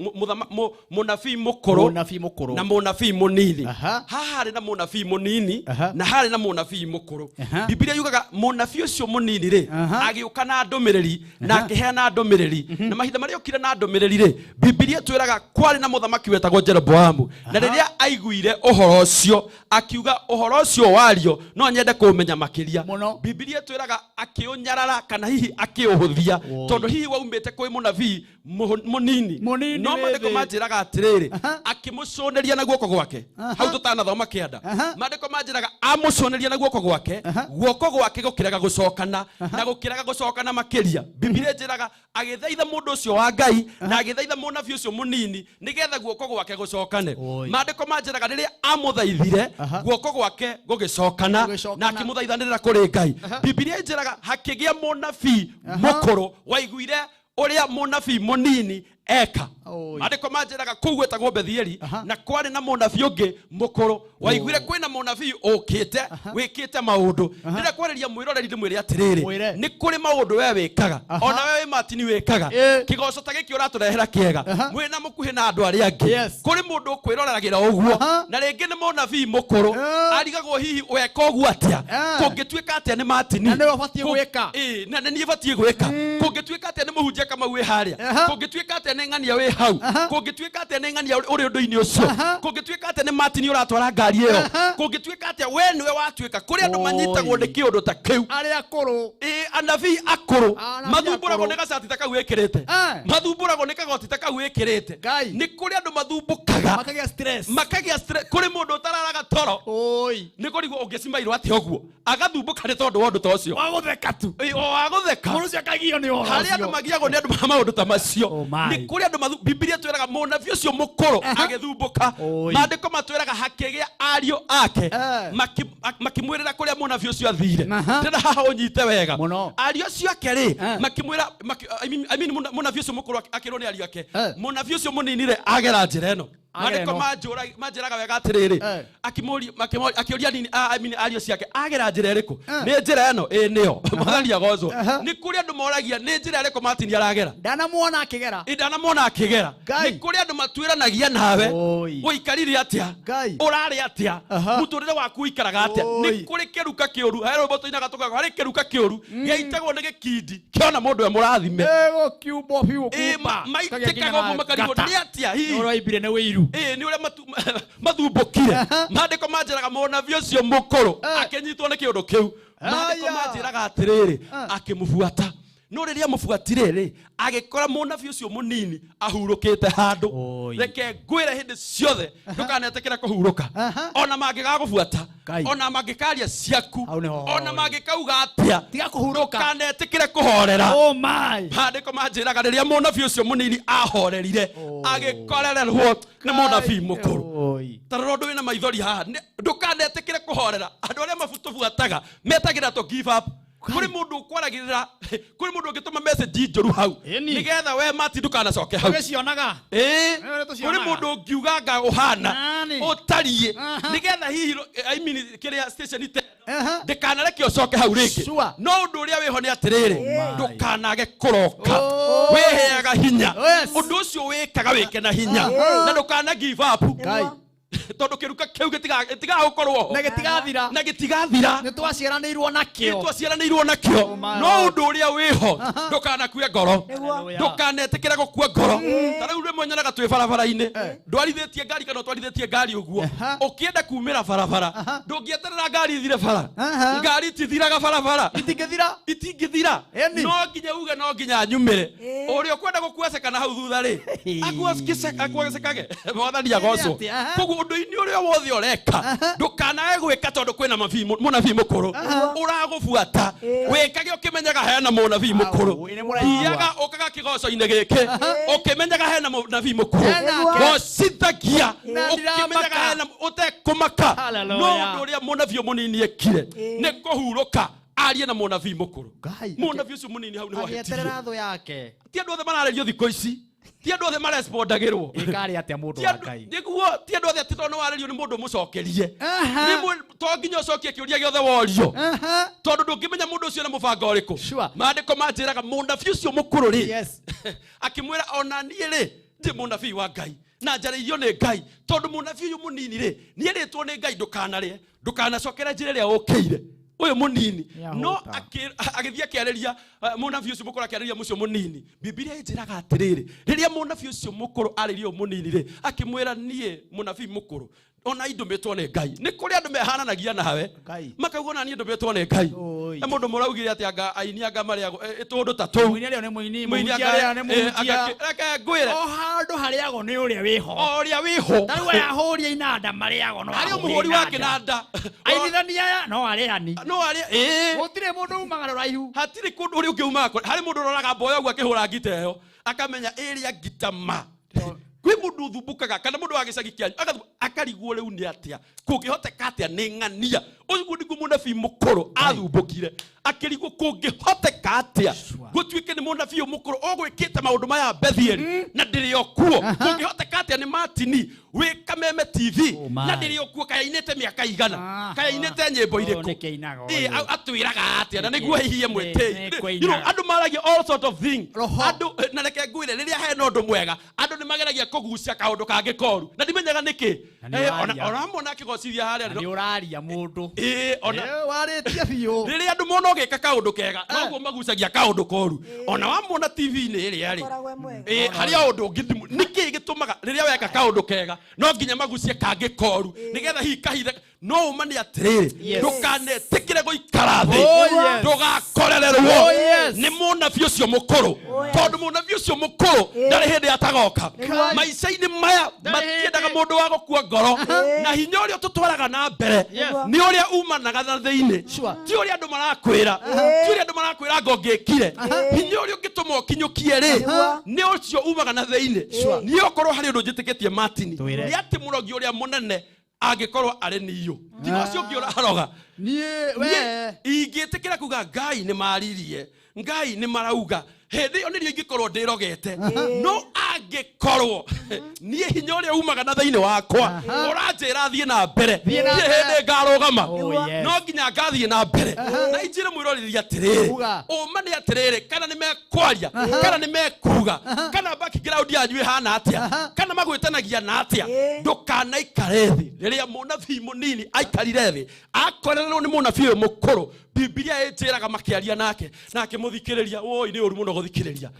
mũnabii mũkũrũ na mũnabii mũnini. Haha harĩ na mũnabii mũnini na harĩ na mũnabii mũkũrũ. Bibilia yugaga mũnabii ũcio mũnini rĩ agĩũka na ndũmĩrĩri na akĩheana ndũmĩrĩri, na mahinda marĩa okire na ndũmĩrĩri rĩ, Bibilia ĩtwĩraga kwarĩ na mũthamaki wetagwo Jeroboamu, na rĩrĩa aiguire ũhoro ũcio akiuga ũhoro ũcio wario no nyende kũũmenya makĩria. Bibilia ĩtwĩraga akĩũnyarara kana hihi akĩũhũthia, tondũ hihi waumĩte kwĩ mũnabii mũnini. No maandĩko manjĩraga atĩrĩrĩ, akĩmũcũnĩria na guoko gwake. Hau tũtanathoma kĩanda, maandĩko manjĩraga amũcũnĩria na guoko gwake, guoko gwake gũkĩrega gũcokana na gũkĩrega gũcokana makĩria. Bibilia ĩnjĩraga agĩthaitha mũndũ ũcio wa Ngai na agĩthaitha mũnabii ũcio mũnini nĩgetha guoko gwake gũcokane. Maandĩko manjĩraga rĩrĩa amũthaithire guoko gwake gũgĩcokana na akĩmũthaithanĩrĩra kũrĩ Ngai. Bibilia ĩnjĩraga hakĩgĩa mũnabii mũkũrũ waiguire ũrĩa mũnabii mũnini eka. Maandĩko manjĩraga kũu gwĩtagwo Bethieli, na kwarĩ na mũnabii ũngĩ mũkũrũ waiguire kwĩna mũnabii ũkĩte wĩkĩte maũndũ. Ndĩrenda kwarĩria mwĩroreri ndĩmwĩre atĩrĩrĩ, nĩ kũrĩ maũndũ we wĩkaga ona we wĩ Martin wĩkaga kĩgoco ta gĩkĩ ũratũrehera kĩega mwĩna mũkuhĩ na andũ arĩa angĩ. Kũrĩ mũndũ ũkwĩroreragĩra ũguo na rĩngĩ nĩ mũnabii mũkũrũ arigagwo hihi weka ũguo atĩa, kũngĩtuĩka atĩa nĩ Martin na nĩwe ũbatiĩ gwĩka. Na nĩ niĩ batiĩ gwĩka. Kũngĩtuĩka atĩa nĩ mũhunjia Kamau wĩ harĩa, kũngĩtuĩka atĩa nĩ ng'ania wĩ hau, kũngĩtuĩka atĩa nĩ ng'ania ũrĩ ũndũ-inĩ ũcio, kũngĩtuĩka atĩa nĩ Martin ũratwara ngari ĩyo, kũngĩtuĩka atĩa we nĩwe watuĩka. Kũrĩ andũ manyitagwo nĩ kĩũndũ ta kĩu, arĩa akũrũ, anabii akũrũ mathumbũragwo nĩ gacati ta kau wĩkĩrĩte, mathumbũragwo nĩ kagoti ta kau wĩkĩrĩte. Nĩ kũrĩ andũ mathumbũkaga makagĩa stress, makagĩa stress. Kũrĩ mũndũ ũtararaga toro, nĩ kũrigwo ũngĩcimairwo atĩa ũguo, agathumbũka nĩ tondũ wa ũndũ ta ũcio, wa gũtheka tu, o wa gũtheka. Mũndũ ũcio akagio nĩ ũhoro harĩ andũ magiagwo nĩ andũ ma maũndũ ta macio. Nĩ kũrĩ andũ Bibilia twĩraga mũnabii ũcio mũkũrũ agĩthumbũka. Maandĩko matwĩraga hakĩgĩa ariũ ake makĩmwĩrĩra kũrĩa mũnabii ũcio athire. Ndĩrenda haha ũnyite wega. Ariũ acio ake rĩ makĩmwĩra, I mean mũnabii ũcio mũkũrũ akĩrwo nĩ ariũ ake, mũnabii ũcio mũnini rĩ agera njĩra ĩno. Maandĩko manjĩraga wega atĩrĩrĩ, akĩũria nini, I mean ariũ ciake agera njĩra ĩrĩkũ? Nĩ njĩra ĩno? Ĩ nĩyo. Mwathani agocwo. Nĩ kũrĩ andũ moragia nĩ njĩra ĩrĩkũ Martin aragera, ndanamuona akĩgera, ndanamuona akĩgera. Nĩ kũrĩ andũ matuĩranagia nawe, ũikarire atĩa, ũrarĩ atĩa, mũtũrĩre waku ũikaraga atĩa. Nĩ kũrĩ kĩruka kĩũru, he rwĩmbo tũinaga tũkauga harĩ kĩruka kĩũru gĩaitagwo nĩ gĩkindi kĩona mũndũ e mũrathime, gũkiumbwo biũ kumba maitĩkaga ũguo makarigwo nĩ atĩa hihi ũraimbire nĩ wĩiru. Nĩ ũrĩa mathumbũkire. Maandĩko manjĩraga mũnabii ũcio mũkũrũ akĩnyitwo nĩ kĩũndũ kĩu. Maandĩko manjĩraga atĩrĩrĩ, akĩmũbuata. No rĩrĩa mũbuatire rĩ, agĩkora mũnabii ũcio mũnini ahurũkĩte handũ. Reke ngwĩre hĩndĩ ciothe ndũkanetĩkĩre kũhurũka, ona mangĩgagũbuata, ona mangĩkaria ciaku, ona mangĩkauga atĩa, tiga kũhurũka, ndũkanetĩkĩre kũhorera. Oh my. Maandĩko manjĩraga rĩrĩa mũnabii ũcio mũnini ahorerire, agĩkorererwo nĩ mũnabii mũkũrũ. Ta rora ũndũ wĩna maithori haha, ndũkanetĩkĩre kũhorera. Andũ arĩa matũbuataga metagĩra to give up. Kũrĩ mũndũ ũkwaragĩrĩra, kũrĩ mũndũ ũngĩtũma message njũru hau nĩgetha we Mati ndũkanacoke hau. Tũgĩcionaga. Ĩĩ, Nĩ ũrĩa tũcionaga. kũrĩ mũndũ ũngiuga nga ũhana Nani? ũtariĩ nĩgetha hihi I mean, kĩrĩa station te ndĩkanareke ũcoke hau rĩngĩ. No ũndũ ũrĩa wĩho nĩ atĩrĩrĩ, ndũkanage kũroka, wĩheaga hinya. Ũndũ ũcio wĩkaga wĩke na hinya na ndũkana give up, tondũ kĩruka kĩu gĩtigaga gũkorwo ho Na gĩtigathira. Na gĩtigathira. Nĩ twaciaranĩirwo nakĩo. Nĩ twaciaranĩirwo nakĩo. No ũndũ ũrĩa wĩho, ndũkanakue ngoro, ndũkanetĩkĩre gũkua ngoro. Ta rĩu rĩmwe nyonaga twĩ barabara-inĩ, ndwarithĩtie ngari kana ũtwarithĩtie ngari ũguo, ũkĩenda kumĩra barabara, ndũngĩeterera ngari ithire bara. Ngari itithiraga barabara, itingĩthira, itingĩthira. No nginya uge no nginya nyumĩre. Ũrĩa ũkwenda gũkueceka na hau thutha rĩ, akuecekage, mwathani agocwo. Koguo ũndũ-inĩ ũrĩa wothe ũreka, ndũkanage gwĩka tondũ kwĩna mũnabii mũkũrũ ũragũbuata. Wĩkage ũkĩmenyaga hena mũnabii mũkũrũ. Thiaga ũkaga kĩgoco-inĩ gĩkĩ ũkĩmenyaga hena mũnabii mũkũrũ. Gocithagia ũkĩmenyaga hena, ũtekũmaka. No ũndũ ũrĩa mũnabii ũyũ mũnini ekire nĩ kũhurũka arie na mũnabii mũkũrũ. Mũnabii ũcio mũnini hau nĩho ahĩtirie. Agĩeterera thũ yake. Ti andũ othe mararĩrio thikũ ici, ti andũ othe marespondagĩrwo. Ĩkarĩ atĩa mũndũ wa Ngai? Nĩguo ti andũ othe atĩ tondũ nĩwarĩrio nĩ mũndũ mũcokerie. Rĩmwe to nginya ũcokie kĩũria gĩothe worio, tondũ ndũngĩmenya mũndũ ũcio na mũbango ũrĩkũ. Maandĩko manjĩraga mũnabii ũcio mũkũrũ rĩ, akĩmwĩra, ona niĩ rĩ, ndĩ mũnabii wa Ngai na njarĩirio nĩ Ngai, tondũ mũnabii ũyũ mũnini rĩ, nĩerĩtwo nĩ Ngai ndũkanarĩe, ndũkanacokere njĩra ĩrĩa ũkĩire, ũyũ mũnini. No agĩthiĩ akĩarĩria mũnabii ũcio mũkũrũ, akĩarĩria mũcio mũnini. Bibilia ĩnjĩraga atĩrĩrĩ, rĩrĩa mũnabii ũcio mũkũrũ arĩrie ũyũ mũnini rĩ, akĩmwĩra, niĩ mũnabii mũkũrũ ona indũmĩtwo nĩ Ngai. Nĩ kũrĩ andũ mehananagia nawe makauga ona niĩ ndũmĩtwo nĩ Ngai. Na mũndũ mũraugire atĩ anga aini anga marĩagwo tũndũ ta tũu. Mũini arĩa nĩ mũini, Mũini mũhunjia anga- arĩa nĩ mũhunjia. Reke ngwĩre. O handũ harĩagwo nĩ ũrĩa wĩho. O ũrĩa wĩho. Ta rĩu aya ahũri a inanda marĩagwo no Harĩ ahũri mũhũri wa inanda. kĩnanda. Ainithania aya no arĩani. No arĩa, ĩĩ. Gũtirĩ mũndũ umaga rũraihu. Hatirĩ kũndũ ũrĩa ũngĩ umaga kũrĩ. Harĩ mũndũ ũroraga mboyo ũguo akĩhũra ngita ĩyo, akamenya ĩrĩa ngita ma. Kwĩ mũndũ ũthumbũkaga kana mũndũ wa gĩcagi kĩanyu akarigwo rĩu nĩ atĩa kũngĩhoteka atĩa nĩ ng'ania. Ũguo nĩguo mũnabii mũkũrũ athumbũkire, akĩrigwo kũngĩhoteka atĩa gũtuĩke nĩ mũnabii ũyũ mũkũrũ ũgwĩkĩte maũndũ maya Bethieli na ndĩrĩ o kuo. Kũngĩhoteka atĩa nĩ Martini wĩ Kameme TV na ndĩrĩ o kuo, kayainĩte mĩaka igana, kayainĩte nyĩmbo irĩkũ? Nĩkĩinaga Ĩ, ũyũ. atwĩraga atĩa na nĩguo hihi mwĩtĩi? Nĩ You know, andũ maragia all sort of thing. Andũ na reke ngwĩre, rĩrĩa hena ũndũ mwega, andũ nĩ mageragia kũgucia kaũndũ kangĩ koru na ndimenyaga nĩkĩ. Na nĩ ũraria. Ona amwe akĩgocithia harĩa Na nĩ ũraria mũndũ. Ĩ, ona warĩtie biũ. Rĩrĩa andũ mona ũgĩka kaũndũ kega, noguo magucagia kaũndũ koru. Ona wamona TV-inĩ ĩrĩa rĩ, ĩ, harĩa ũndũ ũngĩ nĩkĩ gĩtũmaga rĩrĩa weka kaũndũ kega no nginya magucie kangĩ koru nĩgetha hihi kahithe? No ũma nĩ atĩrĩrĩ, ndũkanetĩkĩre gũikara thĩ, Oh, yes. ndũgakorererwo Oh, yes. nĩ mũnabii ũcio mũkũrũ, tondũ mũnabii ũcio mũkũrũ ndarĩ hĩndĩ atagoka maica-inĩ maya. Matiendaga mũndũ wa gũkua ngoro, na hinya ũrĩa ũtũtwaraga na mbere nĩ ũrĩa umanaga na thĩinĩ, ti ũrĩa andũ marakwĩra, ti ũrĩa andũ marakwĩra ngo ngĩkire. Hinya ũrĩa ũngĩtũma ũkinyũkie rĩ, nĩ ũcio umaga na thĩinĩ. Niĩ okorwo harĩ ũndũ njĩtĩkĩtie, Martin, nĩ atĩ mũrogi ũrĩa mũnene angĩkorwo arĩ niyo, tiga ũcio ũngĩ ũraroga. Niĩ we. Ingĩtĩkĩra kuga Ngai nĩ maririe, Ngai nĩ marauga, hĩndĩ ĩyo nĩrĩo ingĩkorwo ndĩrogete. No angĩkorwo niĩ hinya ũrĩa umaga na thĩinĩ wakwa ũranjĩra thiĩ na mbere, Thiĩ na niĩ mbere. hĩndĩ ngarũgama, Oh, yes. no nginya ngathiĩ na mbere. Na injĩre mwĩroreri atĩrĩrĩ, Uga. ũma nĩ atĩrĩrĩ, kana nĩ mekwaria, kana nĩ mekuga, kana background yanyu ĩhana atĩa, kana magwĩtanagia na atĩa, ndũkanaikare thĩ. Rĩrĩa mũnabii mũnini aikarire thĩ akorererwo nĩ mũnabii ũyũ mũkũrũ, Bibilia ĩnjĩraga makĩaria nake na akĩmũthikĩrĩria. Woi, nĩ ũru mũno gũthikĩrĩria.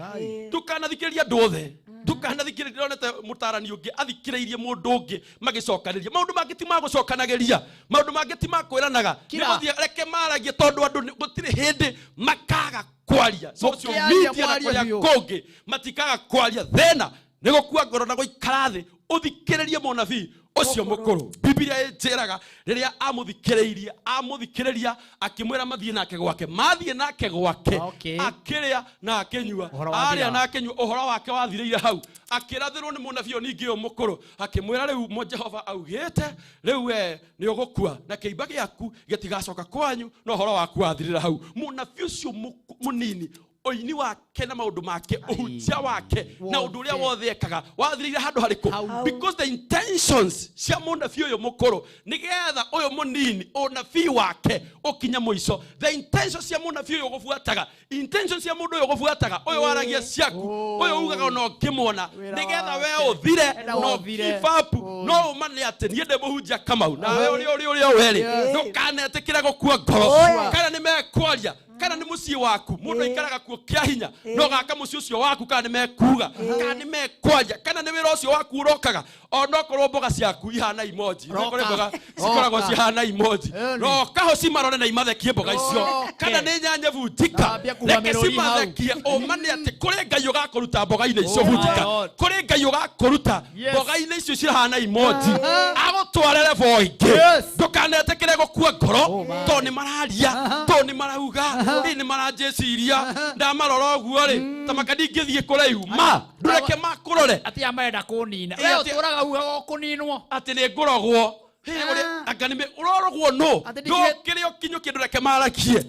Ndũkanathikĩrĩria andũ othe. Ndũkanathikĩrĩrie ndĩronete mũtarani ũngĩ athikĩrĩirie mũndũ ũngĩ magĩcokanĩria. Maũndũ mangĩ ti ma gũcokanagĩria, maũndũ mangĩ ti ma kwĩranaga. Nĩgũthiĩ reke maragie tondũ andũ gũtirĩ hĩndĩ makaga kwaria. Social media na kũrĩa kũngĩ matikaga kwaria. Thĩna nĩ gũkua ngoro na gũikara thĩ ũthikĩrĩrie mũnabii ũcio mũkũrũ. Biblia ĩnjĩraga rĩrĩa amũthikĩrĩirie, amũthikĩrĩria akĩmwĩra mathiĩ nake gwake, mathiĩ nake gwake, akĩrĩa na akĩnyua, arĩa na akĩnyua, ũhoro wake wathirĩire hau. Akĩrathĩrwo nĩ mũnabii ũyũ ningĩ ũyũ mũkũrũ, akĩmwĩra rĩu Jehova augĩte rĩu we nĩ ũgũkua na kĩimba gĩaku gĩtigacoka kwanyu na ũhoro waku wathirĩra hau. Mũnabii ũcio mũnini oini wake na maundu make, uhunjia wake na undu uria wothe ekaga wathirire handu hariku, because the intentions cia munabii uyu mukuru nigetha uyu munini unabii wake ukinye muico. The intentions cia munabii uyu gubuataga, intentions cia mundu uyu gubuataga, uyu waragia ciaku, uyu ugaga no ngimwona nigetha we uthire no give up no umane ati nie ndi muhunjia Kamau nawe uri uri weri ndukanetikire gukua ngoro kana ni mekwaria kana ni mucii waku mundu aikaraga kuo kia hinya no gaka mucii ucio waku kana ni mekuga kana ni mekwaria kana ni wira ucio waku urokaga ona okorwo mboga ciaku ihana emoji no kore mboga cikoragwo cihana emoji no kaho cimarore na imathekie mboga icio kana ni nyanya bunjika reke cimathekie umane ati kuri Ngai ugakuruta mboga-inĩ icio bunjika kuri Ngai ugakuruta mboga-inĩ icio cirahana emoji agutware level ingĩ ndukanetikire gukua ngoro to ni mararia to ni marauga ni maranjĩciria ndamarora ũguo rĩ ta maka ndingĩthiĩ kũraihu ma ndũreke makũrore atĩ aya marenda kũnina we ũtũraga ugaga ũkũninwo atĩ nĩ ngũrogwo anga nĩ ũrorogwo no ndũkĩrĩ ũkinyũkie ndũreke marakie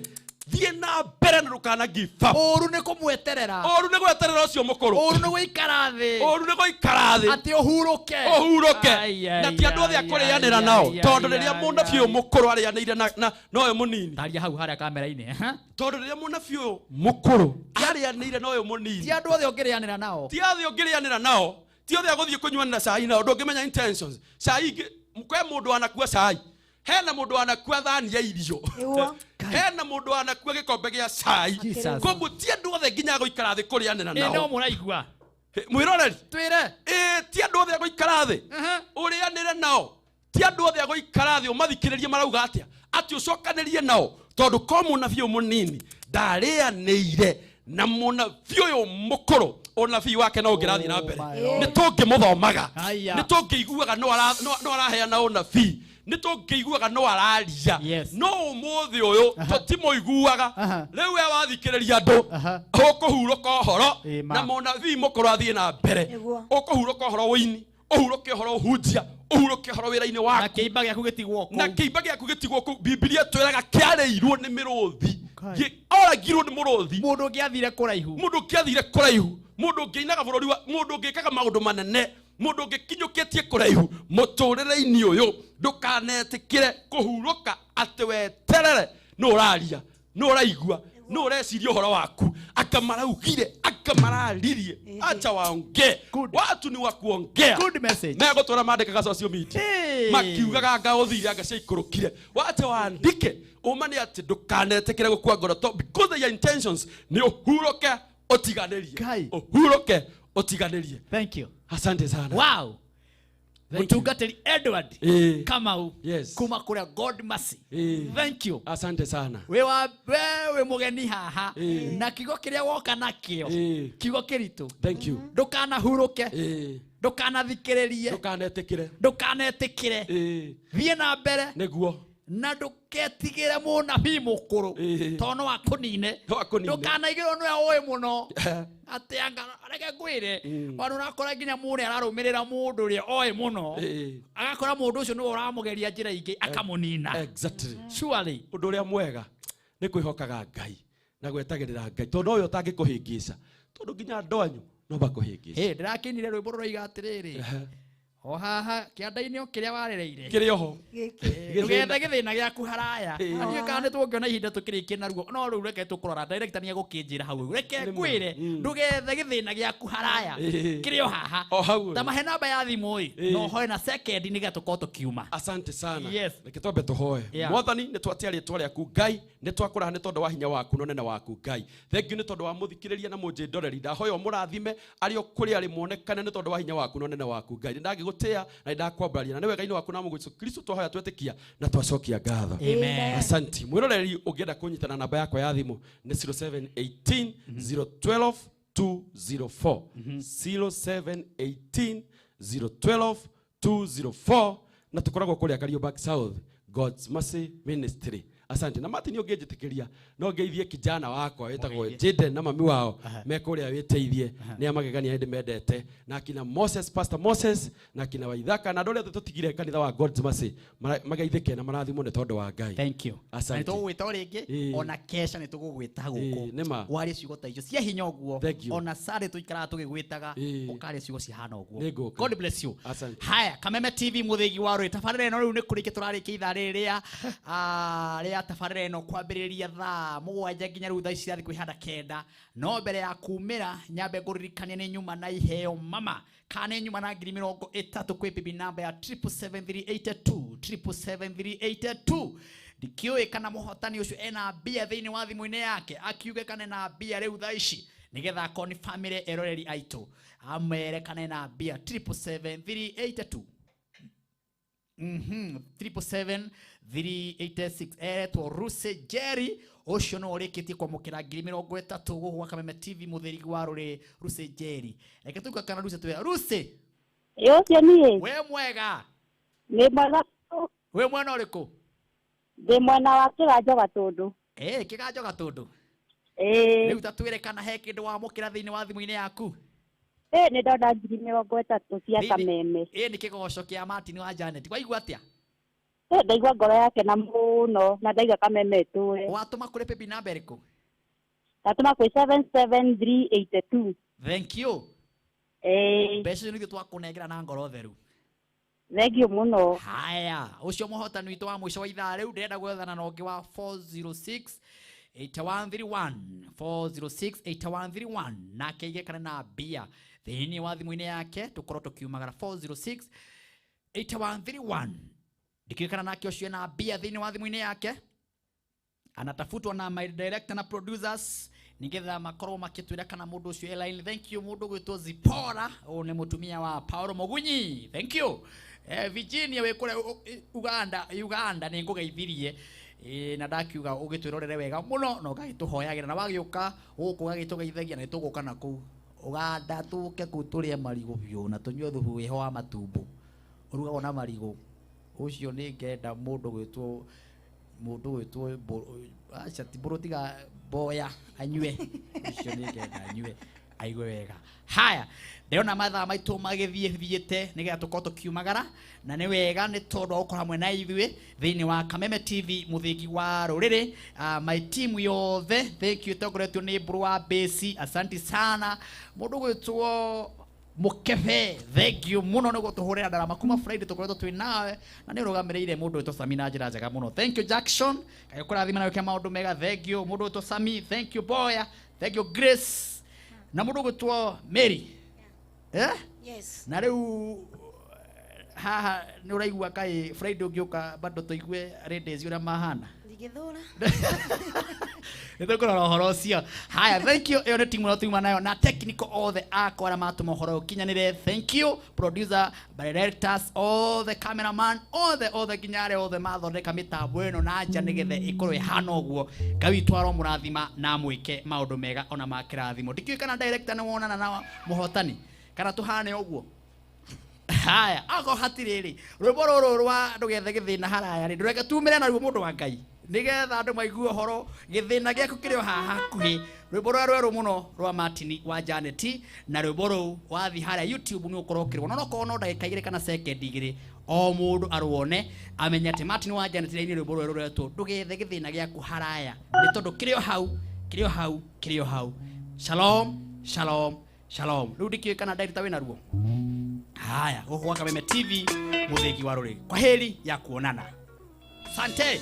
thiĩ na mbere na ndũkana give up. Ũru nĩ kũmweterera, ũru nĩ gweterera ũcio mũkũrũ, ũru nĩ gũikara thĩ, ũru nĩ gũikara thĩ atĩ ũhurũke, ũhurũke na ti andũ othe akũrĩanĩra nao tondũ rĩrĩa mũnabii ũyũ mũkũrũ arĩanĩire na ũyũ mũnini taria hau harĩa kamera-inĩ tondũ rĩrĩa mũnabii ũyũ mũkũrũ arĩanĩire na ũyũ mũnini ti andũ othe ũngĩrĩanĩra nao, ti othe ũngĩrĩanĩra nao, ti othe agũthiĩ kũnyuanĩra cai nao ndũngĩmenya intentions. Cai kwĩ mũndũ anakua cai, hena mũndũ anakua thani ya irio, hena mũndũ anakua gĩkombe gĩa cai, koguo ti andũ othe nginya gũikara thĩ kũrĩanĩra nao. No mũraigua mwĩroreri twĩre ti andũ othe agũikara thĩ ũrĩanĩre nao, ti andũ othe agũikara thĩ ũmathikĩrĩrie marauga atĩa atĩ ũcokanĩrie nao tondũ ko mũnabii ũyũ mũnini ndarĩanĩire na mũnabii ũyũ mũkũrũ ũnabii wake no ũngĩrathiĩ na mbere nĩ tũngĩmũthomaga nĩ tũngĩiguaga no araheana ũnabii nĩ tũngĩiguaga no araria no ũmũthĩ ũyũ tũtimũiguaga. Rĩu we wathikĩrĩria andũ ũkũhurũka ũhoro na mũnabii mũkũrũ athiĩ na mbere, ũkũhurũka ũhoro ũini, ũhurũke ũhoro ũhunjia, ũhurũke ũhoro wĩra-inĩ waku na kĩimba gĩaku gĩtigwo kũu, na kĩimba gĩaku gĩtigwo kũu. Bibilia twĩraga kĩarĩirwo nĩ mĩrũthi, oragirwo nĩ mũrũthi, mũndũ ũngĩathire kũraihu, mũndũ ũngĩathire kũraihu, mũndũ ũngĩinaga bũrũri wa, mũndũ ũngĩkaga maũndũ manene, mũndũ ũngĩkinyũkĩtie kũraihu mũtũrĩre-inĩ ũyũ. Ndũkanetĩkĩre kũhurũka atĩ weterere nũ ũraria nũ ũraigua nũ ũreciria ũhoro waku. Anga maraugire anga mararirie, acha waongee, watu ni wa kuongea. Good message. Megũtũra mandĩkaga social media makiugaga anga ũthire anga ciaikũrũkire, wacha wandike ũma nĩ atĩ ndũkanetĩkĩre gũkua ngoro to because your intentions nĩ ũhurũke ũtiganĩrie, ũhurũke ũtiganĩrie. Thank you. Asante sana. Wow. Mũtungatĩri Edward Kamau kuma kũrĩa God Mercy. Thank you. Asante sana. We wa we mũgeni haha na kiugo kĩrĩa woka nakĩo kiugo kĩritũ. Thank you. Ndũkanahurũke, ndũkanathikĩrĩrie, ndũkanetĩkĩre, ndũkanetĩkĩre, thiĩ na mbere nĩguo na ndũketigĩre mũnabii mũkũrũ tondũ no akũnine, ndũkanaigĩrwo nĩwe ũĩ mũno atĩ anga reke ngwĩre ona ũrakora nginya mũndũ ararũmĩrĩra mũndũ ũrĩa oĩ mũno agakora mũndũ ũcio nĩwe ũramũgeria njĩra ingĩ akamũnina. Exactly. Surely ũndũ ũrĩa mwega nĩ kwĩhokaga Ngai na gwetagĩrĩra Ngai tondũ ũyũ ũtangĩkũhĩngĩca tondũ nginya andũ anyu no makũhĩngĩce. Ndĩrakenire rwĩmbo rũroiga atĩrĩrĩ O haha kĩanda-inĩ o kĩrĩa warereire. Kĩrĩ oho. Ndũgethe gĩthĩna gĩaku haraya. Ndiũĩ kana nĩ tũngĩona ihinda tũkĩrĩkie naruo. No rĩu reke tũkũrora director nĩ egũkĩnjĩra hau. Reke ngwĩre ndũgethe gĩthĩna gĩaku haraya. Kĩrĩ o haha. O hau. Ta mahe namba ya thimũ ĩ. No hoe na second nĩgetha tũkorwo tũkiuma. Asante sana. Yes. Reke twambe tũhoe. Mwathani nĩ twatia rĩtwa rĩaku Ngai, nĩ twakũraha nĩ tondũ wa hinya waku na ũnene waku Ngai. Thank you nĩ tondũ wa mũthikĩrĩria na mũnjĩndoreri. Ndahoya ũmũrathime arĩ o kũrĩa arĩ muonekane nĩ tondũ wa hinya waku na ũnene waku Ngai. Ndagĩgũtĩa na ndakwambararia na nĩ wega-inĩ waku na Mũgũ Jesũ Kristo twahoya twetĩkia na twacokia ngatho. Amen. Asante. Mwĩroreri ũngĩenda kũnyitana namba yakwa ya thimũ nĩ 0718 012 204. 0718 012 204 na tukoragwo kũrĩa Kariobangi South God's Mercy Ministry. Asante. Na Martin ũngĩnjĩtĩkĩria no ngeithie kijana wakwa wĩtagwo Jaden na mami wao me kũrĩa wĩteithie nĩ amagegania nĩ mendete na akina Moses, Pastor Moses na akina Waithaka na andũ arĩa othe tũtigire kanitha wa God's Mercy magaithĩke na marathimwo nĩ tondũ wa Ngai. Thank you. Asante. Na nĩtũgũgwĩta o rĩngĩ ona kesha nĩtũgũgwĩta gũkũ warie ciugo ta icio cia hinya ũguo ona Sunday tũikaraga tũgĩgwĩtaga ũkaria ciugo cihana ũguo. God bless you. Asante. Haya, Kameme TV mũthĩgi wa rũĩ tabarĩra ĩno rĩu nĩ kũrĩkia tũrarĩkia ithaa rĩrĩ rĩa tabarĩra ĩno kwambĩrĩria thaa 7 nginya rĩu thaa ici cirathiĩ kwĩhanda 9. No mbere ya kumĩra nyambe ngũririkanie nĩ nyuma na iheo mama kana nĩ nyuma na 30,000 kwĩ bibi namba ya 777382 777382. Ndikĩũĩ kana mũhotani ũcio ena mbia thĩinĩ wa thimũ-inĩ yake akiuge kana ena mbia rĩu thaa ici nĩgetha akorwo nĩ family eroreri aitũ amere kana ena mbia 777382. 777-386 eretwo Ruse Jerry ũcio no ũrĩkĩtie kwamũkĩra 30,000 gũkũ gwa Kameme TV mũthĩrigi wa rũrĩ Ruse Jerry. Reke tuuga kana Ruse twĩra Ruse. Ĩ ũcio niĩ. We mwega. Nĩ mwega. We mwena ũrĩkũ? Ndĩ mwena wa Kĩganjo Gatũndũ. Kĩganjo Gatũndũ. Rĩu ta twĩre kana he kĩndũ wamũkĩra thĩinĩ wa thimũ-inĩ yaku. Nĩ ndona 30,000 cia Kameme. Nĩ kĩgoco kĩa Martin wa Janet. Waigua atĩa? Ndaigua ngoro yake na mũno na ndaiga Kameme ĩtũre. Watũma kũrĩ paybill namba ĩrĩkũ? Ndatũma kwĩ 77382. Thank you. Mbeca icio nĩithuĩ twakũnengera na ngoro theru. Thank you mũno. Haya, ũcio mũhotani witũ wa mũico wa ithaa rĩu ndĩrenda gwethana na ũngĩ wa 406 8131 406 8131 nake ige kana na mbia thĩinĩ wa thimũ-inĩ yake tũkorwo tũkiumagara 406 8131. Ndikĩũĩ kana nake ũcio ena mbia thĩinĩ wa thimũ-inĩ yake anatafutwa na my director na producers nigetha makorwo makĩtwĩra kana mũndũ ũcio line. Thank you mũndũ gwĩtwo Zipora ũyũ nĩ mũtumia wa Paulo Mugunyi. Thank you. Virginia wĩ kũrĩa Uganda nĩ ngũgeithirie na ndakiuga ũgĩtwĩrorere wega mũno na ũgagĩtũhoyagĩra na wagĩũka gũkũ ũgagĩtũgeithagia na nĩtũgũka na kũu Uganda tũke kũu tũrĩe marigũ biũ na tũnyue thubu wĩho wa matumbo ũrugagwo na marigũ ũcio nĩ ngenda mũndũ gwĩtwo aca ti mbũrũ tiga boya anyue ũcio nĩ ngenda anyue aigue wega. Haya, ndĩrona mathaa maitũ magĩthiĩ thiĩte nĩgetha tũkorwo tũkiumagara na nĩ wega nĩ tondũ wa gũkorwo hamwe na ithuĩ thĩinĩ wa Kameme TV mũthĩgi wa rũrĩrĩ. My team yothe thank you ĩtongoretio nĩ Mbũrũ wa Besi, asanti sana. Mũndũ gwĩtwo Mũkebe, thank you mũno nĩ gũtũhũrĩra ndarama kuma Friday tũkoretwo twĩ nawe na nĩ ũrũgamĩrĩire mũndũ wĩtwo Sami na njĩra njega mũno. Thank you Jackson, Ngai ũkũrathime na wĩke maũndũ mega. Thank you mũndũ wĩtwo Sami, thank you Boya, thank you Grace na mũndũ gwĩtwo Mary. Yes. Na rĩu haha nĩ ũraigua kaĩ Friday ũngĩũka bado tũigue ladies ũrĩa mahana. Ndingĩthũra. Nĩtũkũrora ũhoro ũcio. Haya, thank you. Ĩyo nĩ timu ĩrĩa tuma nayo na technical othe akwa arĩa matũma ũhoro ũkinyanĩre. Thank you producer, directors, all the cameraman, othe nginya arĩa othe mathondeka mĩtambo ĩno na nja nĩgetha ĩkorwo ĩhana ũguo. Ngai witũ aromũrathima na amwĩke maũndũ mega ona ma kĩrathimo. Ndikĩũĩ kana director nĩ wonana na mũhotani kana tũhane ũguo. Haya, akorwo hatirĩ rĩ, rwĩmbo rũrũ rwa ndũgethe gĩthĩna haraya rĩ, ndũreke tumĩre naruo mũndũ wa Ngai nĩgetha andũ maigue ũhoro gĩthĩna gĩaku kĩrĩ o haha hakuhĩ. Rwĩmbo rũrĩa rwerũ mũno rwa Martin wa Janet na rwĩmbo rũu wathiĩ harĩa YouTube nĩ ũkorwo ũkĩruona no korwo no ndagĩka 2 kana second 2 o mũndũ aruone amenye atĩ Martin wa Janet nĩ rwĩmbo rwerũ rwetwo ndũgethe gĩthĩna gĩaku haraya nĩ tondũ kĩrĩ o hau, kĩrĩ o hau, kĩrĩ o hau. Shalom, shalom, shalom. Rĩu ndikĩũĩ kana director wĩna ruo. Haya, gũkũ gwa Kameme TV, mũthĩgi wa rũrĩrĩ. Kwa heri ya kuonana. Sante.